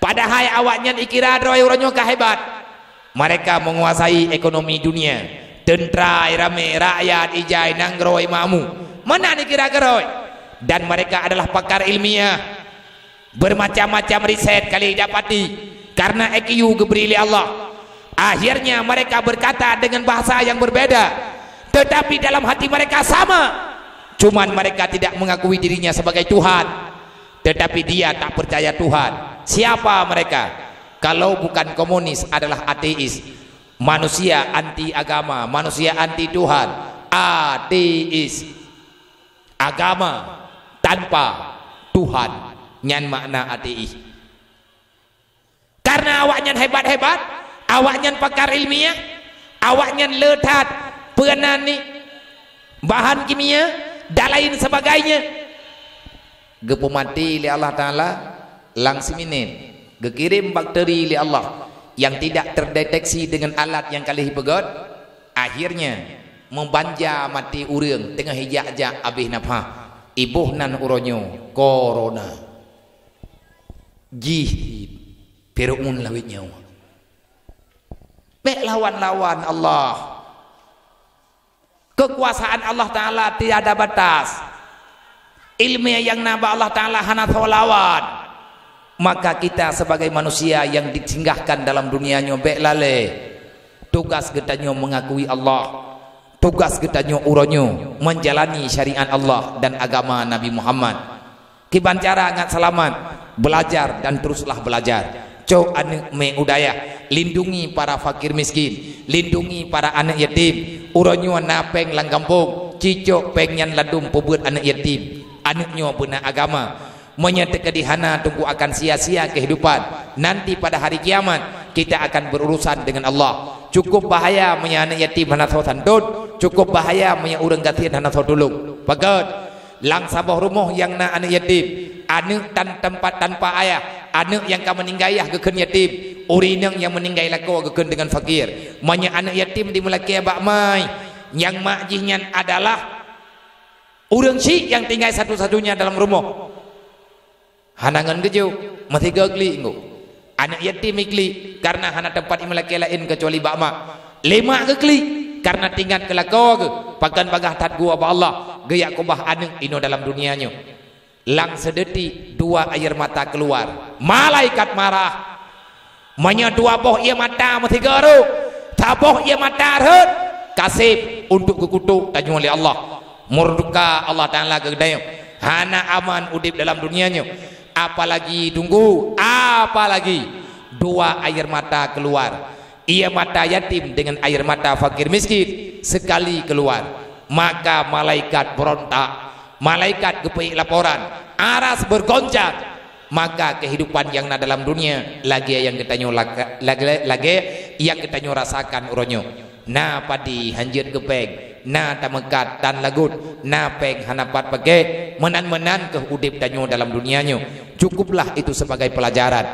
Padahai awaknyan ikira droe uroe nyoe ka hebat. Mereka menguasai ekonomi dunia. Teuntra ramé, rakyat ijai, nanggroe makmu. Meunan ikira keurôi. Dan mereka adalah pakar ilmiah. Bermacam-macam riset kali dapati karena I Q geubri lé Allah. Akhirnya mereka berkata dengan bahasa yang berbeda, tetapi dalam hati mereka sama. Cuman mereka tidak mengakui dirinya sebagai Tuhan, tetapi dia tak percaya Tuhan. Siapa mereka? Kalau bukan komunis, adalah ateis. Manusia anti agama, manusia anti Tuhan, ateis. Agama tanpa Tuhan, nyan makna ateis. Karena awaknyan hebat-hebat, awaknyan pakar ilmiah, awaknyan le that peunan ni bahan kimia dan lain sebagainya. Geupeumati lé Allah Taala lam siminét, geukirém bakteri lé Allah yang tidak terdeteksi dengan alat yang ka lheueh ipeugét, akhirnya meubanja maté ureuëng teungoh ijak-jak abéh nafah, iboh nan uroe nyoe korona. Jih Firaun lawét nyoe. Bék lawan-lawan Allah. Keukuasaan Allah Taala tiada batas. Ileumé nyang na bak Allah Taala hana soe lawan. Maka kita sebagai manusia yang disinggahkan dalam dunia nyoe bék lalée. Tugas geutanyoe mengakui Allah. Tugas geutanyoe uroe nyoe menjalani syariat Allah dan agama Nabi Muhammad. Kiban cara ngat seulamat, belajar dan teruslah belajar. Cok aneuk mé u dayah, lindungi para fakir miskin, lindungi para aneuk yatim. Uroe nyoe na péng lam gampông, cicok péng nyan ladum peubeuet aneuk yatim. Aneuk nyoe beuna agama. Meunyoe teukeudi hana, teungku, akan sia-sia kehidupan. Nanti pada hari kiamat, kita akan berurusan dengan Allah. Cukup bahaya meunyoe aneuk yatim hana soe santôn, cukup bahaya meunyoe ureuëng gasien hana soe tulông. Pakat, lam saboh rumoh nyang na aneuk yatim, aneuk tan teumpat tanpa ayah, aneuk nyang ka meuninggai ayah geukheun yatim, ureuëng inong nyang meuninggai lakoe geukheun deungon fakir. Meunyoe aneuk yatim dimeulakée bak mai, nyang mak jih nyan adalah ureuëng syik nyang tinggai satu-satunya dalam rumoh. Hana ngon geujok, meusigoe klik ngon. Aneuk yatim iklik, karena hana teumpat imeulakée laén keucuali bak mak. Lé mak geuklik, karena teuingat keu lakoe geuh, pakon bagaih that geuh bak Allah, geujak keubah aneuk inoe dalam dunia nyoe. Lam seudeutik dua air mata keluar. Malaikat marah. Meunyoe dua boh ié mata meusigoe rhot, saboh ié mata rhot, ka sép untuk geukutok tanyoe lé Allah. Murka Allah Taala keu geutanyoe. Hana aman udeb dalam dunia nyoe. Apalagi tunggu, apalagi dua air mata keluar. Ié mata yatim dengan air mata fakir miskin sekali keluar, maka malaikat berontak. Malaikat geupeuék laporan, aras bergoncang. Maka kehidupan nyang na dalam dunia lagée nyang geutanyoe laka-, lagée, lagée nyang geutanyoe rasakan uroe nyoe. Na padi hanjeuet geupéng, na tameukat tan lagot, na péng hana pat paké, meunan-meunan keuh udeb tanyoe dalam dunia nyoe. Cukuplah itu sebagai pelajaran.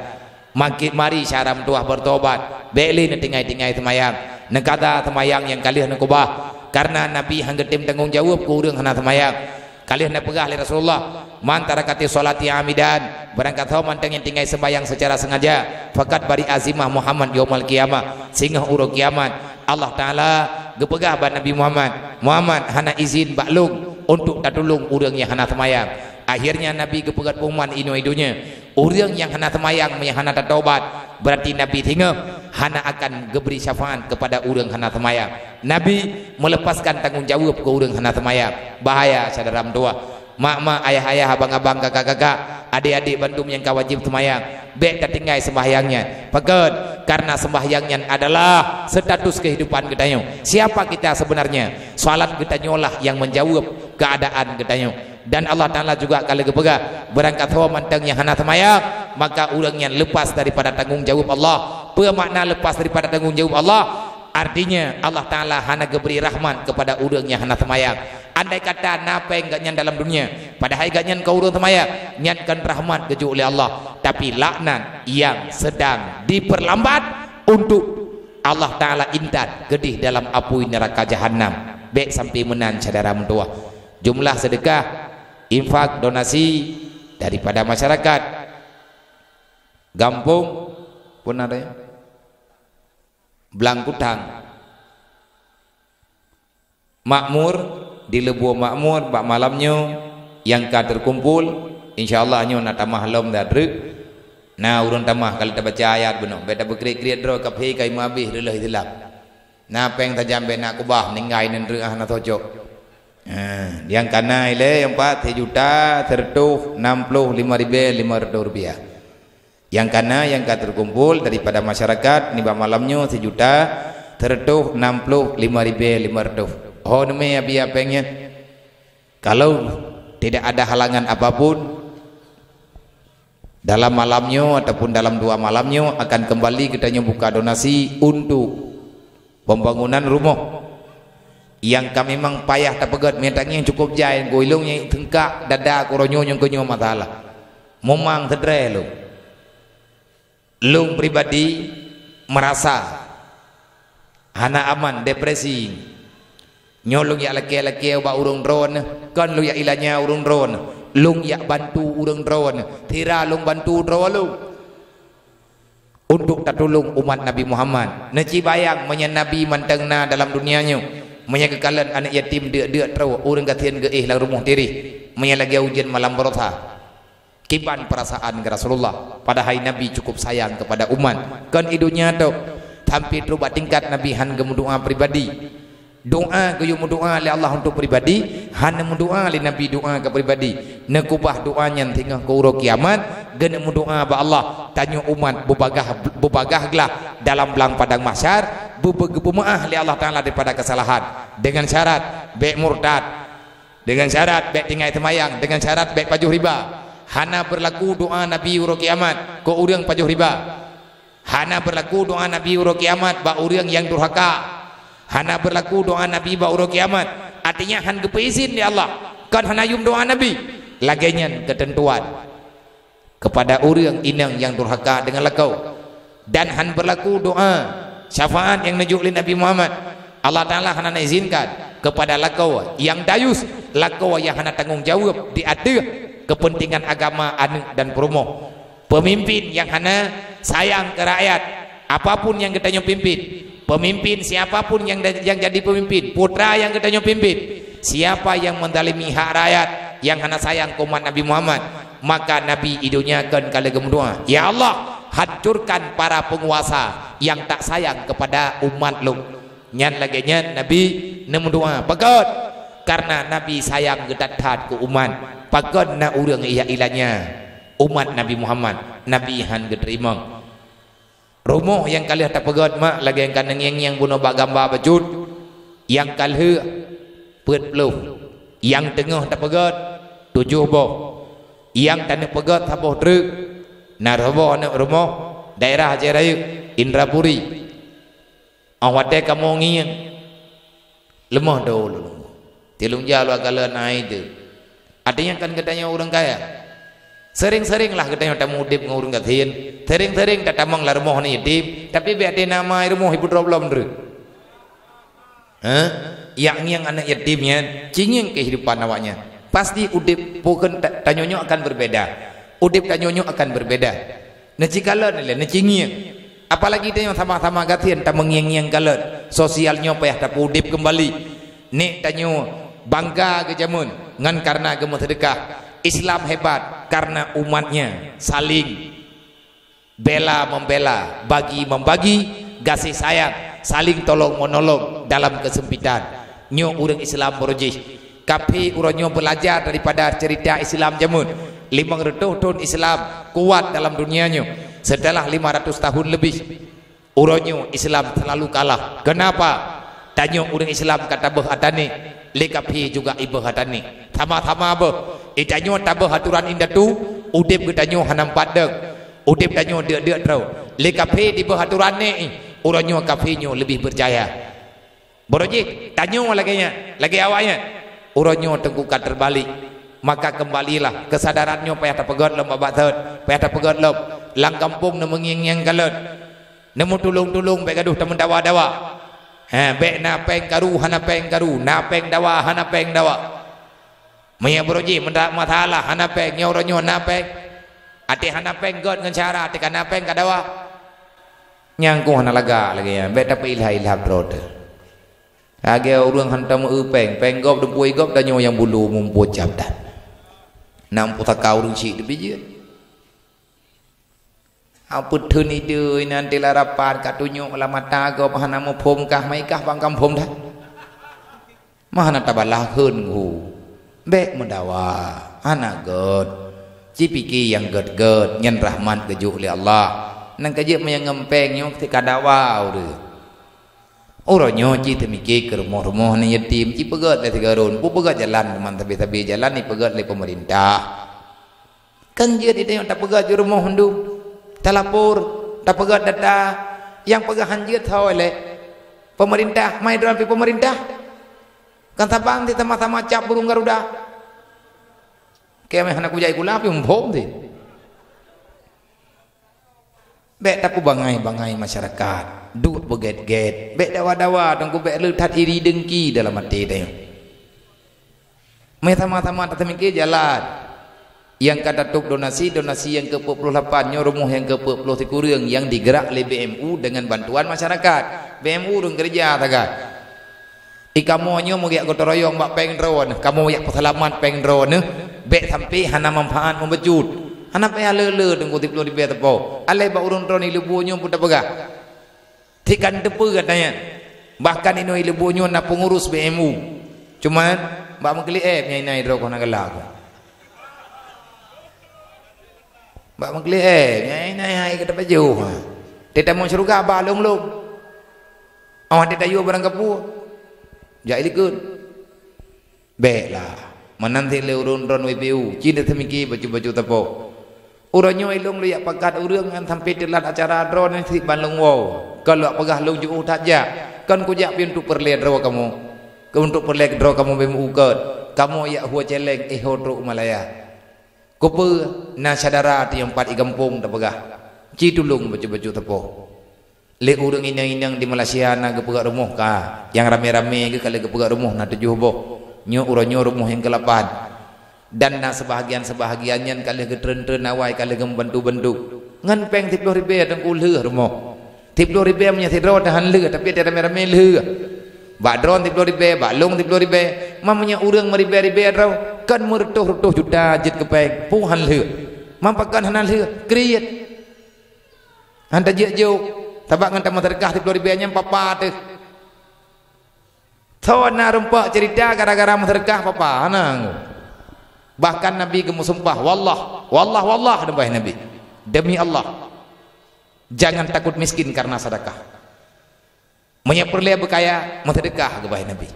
Maki-, mari syedara meutuwah bertobat, bék lé neutinggai-tinggai seumayang, neukata seumayang nyang ka lheueh neukeubah, kareuna Nabi han geutem tanggong jaweueb keu ureuëng hana seumayang. Ka lheueh neupeugah lé Rasulullah, "Man tarakatis sholati amidan," barangkasoe mantong nyang tinggai seumayang seucara seungaja, "faqad bari'a zimmahu Muhammad yaumal qiyamah," singoh uroe kiamat, Allah Taala geupeugah bak Nabi Muhammad, "Muhammad hana izin bak lôn untuk tatulông ureuëng nyang hana seumayang." Akhirnya Nabi geupeugét pengumuman inoe i donya, ureuëng nyang hana seumayang meunyoe hana tatobat, berarti Nabi singoh hana akan geubri syafaat kepada ureuëng hana seumayang. Nabi meulepaskan tanggong jaweueb keu ureuëng hana seumayang. Bahaya, syedara meutuwah. Mak-mak, ayah-ayah, abang-abang, kakak-kakak, adik-adik bandum nyang ka wajéb seumayang, bék tatinggai seumbahyang nyan. Pakon? Kareuna seumbahyang nyan adalah status kehidupan geutanyoe. Siapa kita sebenarnya? Salat geutanyoe lah nyang menjaweueb keuadaan geutanyoe. Dan Allah Taala juga ka lheueh geupeugah, barangkasoe mantong nyang hana seumayang, maka ureuëng nyan lepas daripada tanggong jaweueb Allah. Peue makna lepas daripada tanggong jaweueb Allah? Artinya, Allah Taala hana geubri rahmat kepada ureuëng nyang hana seumayang. Andai kata na péng gobnyan dalam dunia, padahai gobnyan kon ureuëng seumayang, nyan kon rahmat geujok lé Allah, tapi laknat nyang sedang diperlambat untuk Allah Taala intat keudeh dalam apui neuraka Jahannam. Bék sampai meunan, syedara meutuwah. Jumlah sedekah, infak, donasi daripada masyarakat gampông pun ada, ya? Blangkutang. Makmur, di leuboh makmur bak malam nyoe nyang ka teukumpul, insya Allah nyoe na tamah lom dan treuk. Na ureuëng tamah ka lheueh tabaca ayat bunoe, bék tapeukriet-kriet droe, kaphé ka imeuhabéh reuloh Islam. Na péng tajam bék na keubah, ninggai nan treuk hana cocok. Ha, nyang ka na ilée nyang pat sijuta seratus enam puluh lima ribée lima ratus rupiah. Nyang ka na nyang ka teukumpul daripada masyarakat nibak malam nyoe sijuta seratus enam puluh lima ribée lima ratus. Ho neumé Abi péng nyan? Kalau tidak ada halangan apapun, dalam malam nyoe ataupun dalam dua malam nyoe akan kembali geutanyoe buka donasi untuk pembangunan rumoh nyang ka memang payah tapeugét, meutangieng cukup jai, goilong nyang teungkak dada keu uroe nyoe nyang keunyoe masalah. Mumang seudré lôn. Lôn pribadi meurasa hana aman, depresi. Nyoe lôn jak lakée-lakée ubak ureuëng droeneuh, kon lôn jak ilanya ureuëng droeneuh. Lôn jak bantu ureuëng droeneuh, sira lôn bantu droe lôn. Untuk tatulông umat Nabi Muhammad. Neuci bayang meunyoe Nabi mantong na dalam dunia nyoe, meunyoe geukalon aneuk yatim deuk-deuk troe, ureuëng gasien geuéh lam rumoh tireh, meunyoe lagée ujeuen malam baroesa. Kiban perasaan Rasulullah, padahai Nabi cukup sayang kepada umat. Kon i donya tok, Sampai trok bak tingkat Nabi han geumeudoa pribadi. Doa geuyue meudoa lé Allah untuk pribadi, hana meudoa lé Nabi doa keu pribadi. Neukubah doa nyan singoh keu uroe kiamat, geuneuk meudoa bak Allah, tanyoe umat beubagah, beubagah glah dalam blang padang mahsyar, beu-, beu-, geupeumaáh lé Allah Taala daripada keusalahan. Dengan syarat, bék murtad. Dengan syarat, bék tinggai seumayang. Dengan syarat, bék pajoh riba. Hana beurlaku doa Nabi uroe kiamat keu ureuëng pajoh riba. Hana beurlaku doa Nabi uroe kiamat bak ureuëng nyang durhaka. Hana beurlaku doa Nabi bak uroe kiamat. Artinya, han geupeuizin lé Allah. Kon hana yum doa Nabi. Lagée nyan keuteuntuan keupada ureuëng inong nyang durhaka deungon lakoe. Dan han beurlaku doa syafaat nyang neujok lé Nabi Muhammad. Allah Taala hana izinkan keupada lakoe nyang dayus, lakoe nyang hana tanggong jaweueb di ateueh keupeuntengan agama aneuëk dan peurumoh. Peumimpin nyang hana sayang keu rakyat, apapun nyang geutanyoe pimpin, peumimpin siapapun nyang da-, nyang jadi peumimpin, putra nyang geutanyoe pimpin, siapa nyang menzalimi hak rakyat, nyang hana sayang keu umat Nabi Muhammad, maka Nabi i donya kon ka lheueh geumeudoa, "Ya Allah, hancurkan para penguasa yang tak sayang kepada umat Lôn." Nyan lagée nyan Nabi neumeudoa. Pakon? Karena Nabi sayang geutat-that keu umat. Pakon na ureuëng iya ilanya umat Nabi Muhammad, Nabi han geuteurimong. Rumoh nyang ka lheueh tapeugét mak lagée nyang ka neungieng-ngieng bunoe bak gamba bacut, nyang ka lheueh peuet ploh, nyang teungoh tapeugét tujoh boh, nyang taneuk peugét saboh treuk, na saboh aneuëk rumoh daerah Jaya Rayeuk, Indrapuri. Óh watée kamoe ngieng, leumoh do lôn. Tilung jak lôn kalon hai teuh. Artinya kan geutanyoe ureuëng kaya. Sering-seringlah geutanyoe tameuudeb ngon ureuëng gasien. Sering-sering tatamong lam rumoh aneuëk yatim, tapi bék até nama rumoh ibu droe lom treuk. Hah? Yak ngieng aneuëk yatim nyan, cingieng kehidupan awaknyan. Pasti udeb bukan ta-, tanyoe nyoe akan berbeda. Udeb tanyoe nyoe akan berbeda. Neucikalon lé, neucingieng. Apalagi tanyoe sama-sama gasien tameungieng-ngieng kalon. Sosial nyoe payah tapeuudeb keumbali. Nek tanyoe bangga geujameun ngon karena geumeuseudeukah. Islam hebat karena umatnya saling bela membela, bagi membagi, gaséh sayang, saling tolong menolong dalam kesempitan. Nyoe ureuëng Islam beurujih. Kaphé uroe nyoe beulajar daripada cerita Islam jameun. Limong reutôh thon Islam kuat dalam dunia nyoe. Setelah lima ratus tahun lebih, uroe nyoe Islam selalu kalah. Kenapa? Tanyoe ureuëng Islam ka tabeuh atra nyoe, lé kaphé juga ibeuh atra nyoe. Sama-sama beuh. Itanyoe tabeuh aturan indatu, udeb geutanyoe hana meupat deuek. Udeb tanyoe deuk-deuk troe. Lé kaphé dibeuh aturan nyoe, uroe nyoe kaphé nyoe leubeh beucaya. Beurujih, tanyoe lagée nyan, lagée awaknyan. Uroe nyoe teungku ka teubalik. Maka keumbalilah, keusadaran nyoe payah tapeugét lom bak-bak thon, payah tapeugét lom. Lam gampông neumeungieng-ngieng kalon. Neumeutulông-tulông bék gadoh tameudawa-dawa. He, bék na péng karu, hana péng karu, na péng dawa, hana péng dawa. Meunyoe beurujih meuda-, masalah hana péng, nyoe uroe nyoe na péng. Até hana péng gét ngon syara, até ka na péng ka dawa. Nyang keuh hana lagak lagée nyan, bék tapeuilha-ilha droe teuh. Lagée ureuëng hantom eu péng, péng gob, dumpui gob, tanyoe nyang bulo mumpot jam dan. Nam pusaka ureuëng syik teupijeuet. Apeutheun ide inan tila rapat ka tunyok lam mata gob hana muphom kah, mai kah bang kaphom that. Mah hana tabalah kheun hu. Bék meudawa, hana gét. Cipike nyang gét-gét, nyan rahmat geujok lé Allah. Nang ka jeuet meunyoe ngon péng nyoe tika dawa ureuëng. Uroe nyoe cit teumike keu rumoh-rumoh aneuk yatim, cipeugét lé sigoe rôn, peugét jalan teuma sabe-sabe jalan ipeugét lé peumeurintah. Kan jeuet ideh nyang tapeugét ju rumoh mandum, talapor, tapeugét data, nyang peugah han jeuet sawa lé peumeurintah, mai droe pih peumeurintah. Kan sabang cit sama-sama cap burung garuda. Keu meuhana kujak sikula pih muphom cit. Bék tapeubangai-bangai masyarakat, duek beugét-gét, bék dawa-dawa, teungku bék le that iri dengki dalam até tanyoe. Meusaman-saman taseumike jalan. Nyang ka tatôb donasi, donasi nyang keupeuet ploh lapan, nyoe rumoh nyang keupeuet ploh sikureueng nyang digeurak lé B M U deungon bantuan masyarakat. B M U ureuëng keureuja sagai. I kamoe nyoe meugét gotong royong bak péng droeneuh, kamoe jak peuseulamat péng droeneuh, bék sampai hana manfaat meubeujeuet. Hana payah le-le teungku siploh ribée teupô. Aléh bak ureuëng droeneuh leubue nyoe peue tapeugah. Tikan teupeu katanya. Bahkan inoe ileubô nyoe na peungurus B M U. Cuman, bak meukeulih, eh, meunyoe inan droe keuh na galak. Bak meukeulih, eh, meunyoe inan hai keu tapajoh. Teutamong syeuruga ba lôn-lôn. Awak teuh tayue barang kapeue. Jak ilikot. Bèk lah. Meunan cit lé ureuëng droen W P U, ci teumiké bacut-bacut sapo. Uroe nyoe ilôn lôn jak pakat ureuëng nyan sampoe teulat acara droeneuh cit ban lôn woe. Kon lôn peugah lôn jiôh that jak. Kon kujak pih untuk peureulèe droe kamoe. Keu untuk peureulèe droe kamoe beumeukot. Kamoe jak hue cèlèng, eh, ho trok u Malaya. Keupeue na syedara teuh nyang pat i gampông tapeugah. Ci tulông bacut-bacut sapo. Lé ureuëng inong-inong di Malaysia na geupeugöt rumoh ka, nyang ramé-ramé geuh ka lheueh geupeugöt rumoh na tujoh boh. Nyoe uroe nyoe rumoh nyang keulapan. Dan na seubahagian-seubahagian nyan ka lheueh geutreun-treun awai, ka lheueh geumeubantu-bantu. Ngon péng siploh ribèe teungku lheueh rumoh. Siploh ribèe meunyoe sidroe teuh han lheueh, tapi até ramé-ramé lheueh. Bak droen siploh ribèe, bak lôn siploh ribèe. Man meunyoe ureuëng meuribèe-ribèe droe, kan meureutoh-reutoh juta jeuet keu péng, peue han lheueh. Man pakon hana lheueh, kriet. Han tajeuet jok, sabab ngon tameuseudekah siploh ribèe nyan papa teuh. Soe na rumpok ceurita gara-gara meuseudekah papa, hana. Bahkan Nabi geumeusumpah, "Wallah, wallah, wallah," geupeugah Nabi. "Demi Allah, jangan takut miskin karena sedekah. Meunyoe peureulèe beukaya, meuseudekah," geupeugah Nabi.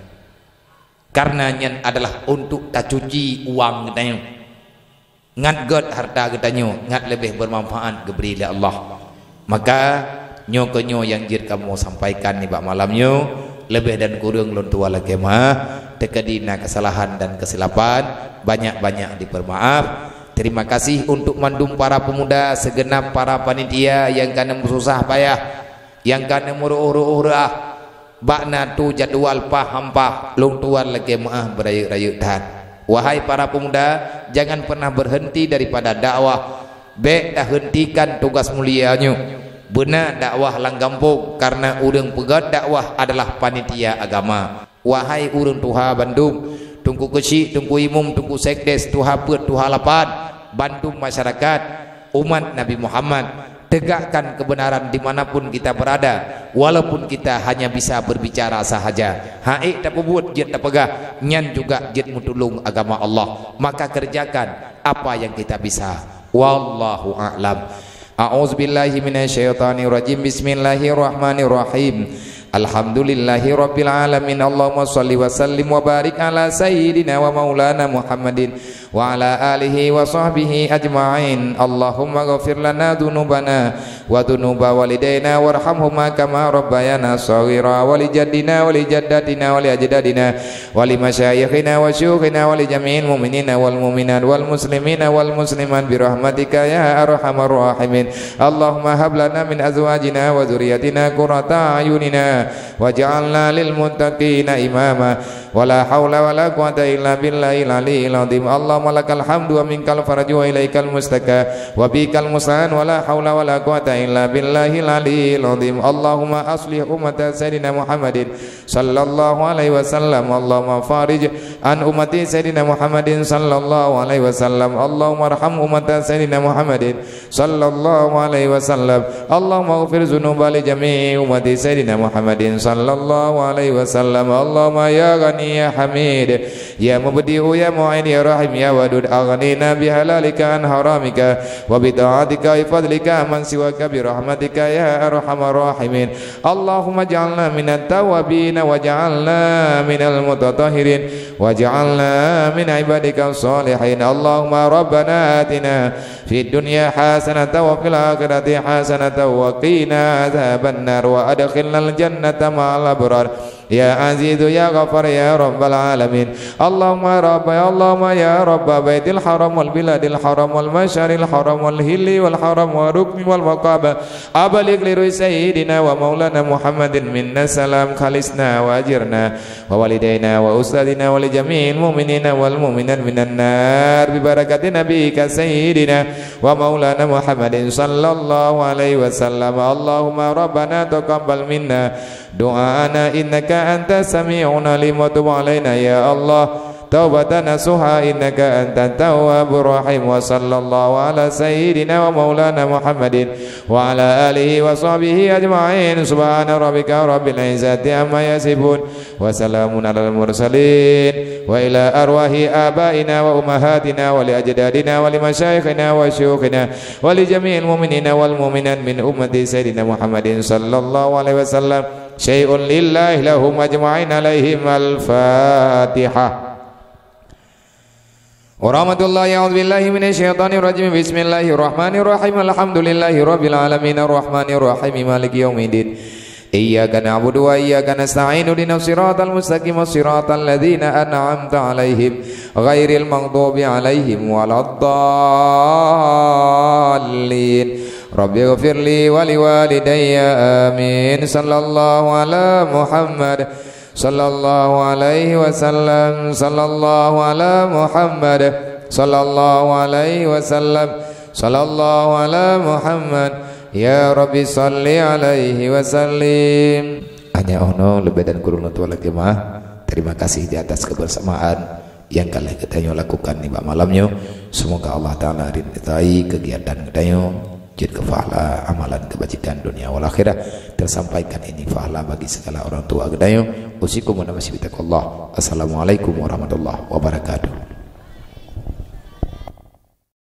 Karena nyan adalah untuk tacuci uang geutanyoe. Ngat gèt harta geutanyoe, ngat leubeh beumanfaat geubri lé Allah. Maka, nyoe keuh nyoe nyang jeuet kamoe sampaikan nibak malam nyoe, leubeh dan kureueng lôn tuan lakèe meu'ah, teukeudi na keusalahan dan keusilapan, banyak-banyak dipeurmaaf. Terima kasih untuk mandum para pemuda, segenap para panitia nyang ka neumeususah payah, nyang ka neumeuruôh-ruôh reuah, bak na tu jadwal pah hampah, lôn tuan lakèe meu'ah beurayeuk-rayeuk that. Wahai para pemuda, jangan pernah berhenti daripada dakwah. Bèk tahentikan tugas mulia nyoe. Beuna dakwah lam gampông, karena ureuëng peugöt dakwah adalah panitia agama. Wahai ureuëng tuha bandum, Teungku Keuchik, Teungku Imum, Teungku Sekdes, tuha peuet, tuha lapan, bandum masyarakat, umat Nabi Muhammad, tegakkan kebenaran di mana pun kita berada, walaupun kita hanya bisa berbicara sahaja. Hana ék tapeubuet jeuet tapeugah, nyan juga jeuet meutulông agama Allah. Maka kerjakan apa yang kita bisa. Wallahu a'lam. A'udzubillahi minasyaitonirrajim. Bismillahirrahmanirrahim. Alhamdulillahirabbil alamin. Allahumma shalli wa sallim wa barik ala sayyidina wa maulana Muhammadin wa ala alihi wa sahbihi ajma'in. Allahumma ghafir lana dzunubana wa dzunuba walidaina warhamhuma kama rabbayana shaghira, wa li jaddina wa li jaddatina wa li ajdadina wa li masyayikhina wa syuyukhina wa li jami'il mu'minina wal mu'minat wal muslimina wal muslimat bi rahmatika ya arhamar rahimin. Allahumma hab lana min azwajina wa dzurriyyatina qurrata a'yunina waj'alna lil muttaqina imama. Wa la haula wa la quwwata illa billahil aliyyil azim. Allahumma lakal hamdu wa minkal faraju wa ilaikal mustaka wa bikal musta'an wa la haula wa la quwwata illa billahil aliyyil azim. Allahumma aslih ummata sayyidina Muhammadin sallallahu alaihi wasallam. Allahumma farij an ummati sayyidina Muhammadin sallallahu alaihi wasallam. Allahumma arham ummata sayyidina Muhammadin sallallahu alaihi wasallam. Allahumma ighfir dzunuba li jami'i ummati sayyidina Muhammadin sallallahu alaihi wasallam. Allahumma ya Ghani ya Hamid, ya Mubdi'u ya Mu'in ya Rahim ya Wadud, aghnina bi halalika an haramika wa bi ta'atika wa bi fadlika amman siwaka bi rahmatika ya arhamar rahimin. Allahumma ij'alna minat tawwabin waj'alna minal mutatahhirin waj'alna min ibadika shalihin. Allahumma rabbana atina fid dunya hasanatan wa fil akhirati hasanatan wa qina adzabannar wa adkhilnal jannata ma'al abrar. Ya Azizu ya Ghaffar ya Rabbal alamin. Allahumma rabba, ya Allahumma ya Rabba Baitil Haram wal Biladil Haram wal Masyaril Haram wal Hilli wal Haram wa Rukni wal Maqam. Abligh li ruhi sayyidina wa maulana Muhammadin minna salam, khalisna wa ajirna wa walidaina wa ustadzina wa li jami'il mu'minina wal mu'minat minan nar bi barakati nabiyyika sayyidina wa maulana Muhammadin sallallahu alaihi wasallam. Allahumma rabbana taqabbal minna du'aana innaka antas sami'un alim wa tub alaina ya Allah. توبة نصوحا إنك أنت التواب الرحيم. وصلى الله على سيدنا ومولانا محمد وعلى آله وصحبه أجمعين. سبحان ربك رب العزة عما يصفون. وسلام على المرسلين. وإلى أرواح آبائنا وأمهاتنا ولأجدادنا ولمشايخنا وشيوخنا ولجميع المؤمنين والمؤمنات من أمة سيدنا محمد صلى الله عليه وسلم شيء لله لهم أجمعين عليهم. الفاتحة. ورحمة الله. أعوذ بالله من الشيطان الرجيم. بسم الله الرحمن الرحيم. الحمد لله رب العالمين. الرحمن الرحيم. مالك يوم الدين. إياك نعبد وإياك نستعين. اهدنا الصراط المستقيم. صراط الذين أنعمت عليهم غير المغضوب عليهم ولا الضالين. رب اغفر لي ولوالدي. آمين. صلى الله على محمد. صلى الله عليه وسلم. صلى الله على محمد. صلى الله عليه وسلم. صلى الله على محمد. يا رب صل عليه وسلم. Hanya ono leubeh dan kureueng lôn tuan lagèe mah. Terima kasih di atas kebersamaan nyang ka lheueh geutanyoe lakukan nibak malam nyoe. Semoga Allah Taala ridai kegiatan geutanyoe, jeuet keu pahala amalan kebajikan dunia wal akhirah. Tersampaikan ini pahala bagi segala orang tua geutanyoe. Usikum wa nafsi bitaqwallah. Assalamualaikum warahmatullahi wabarakatuh.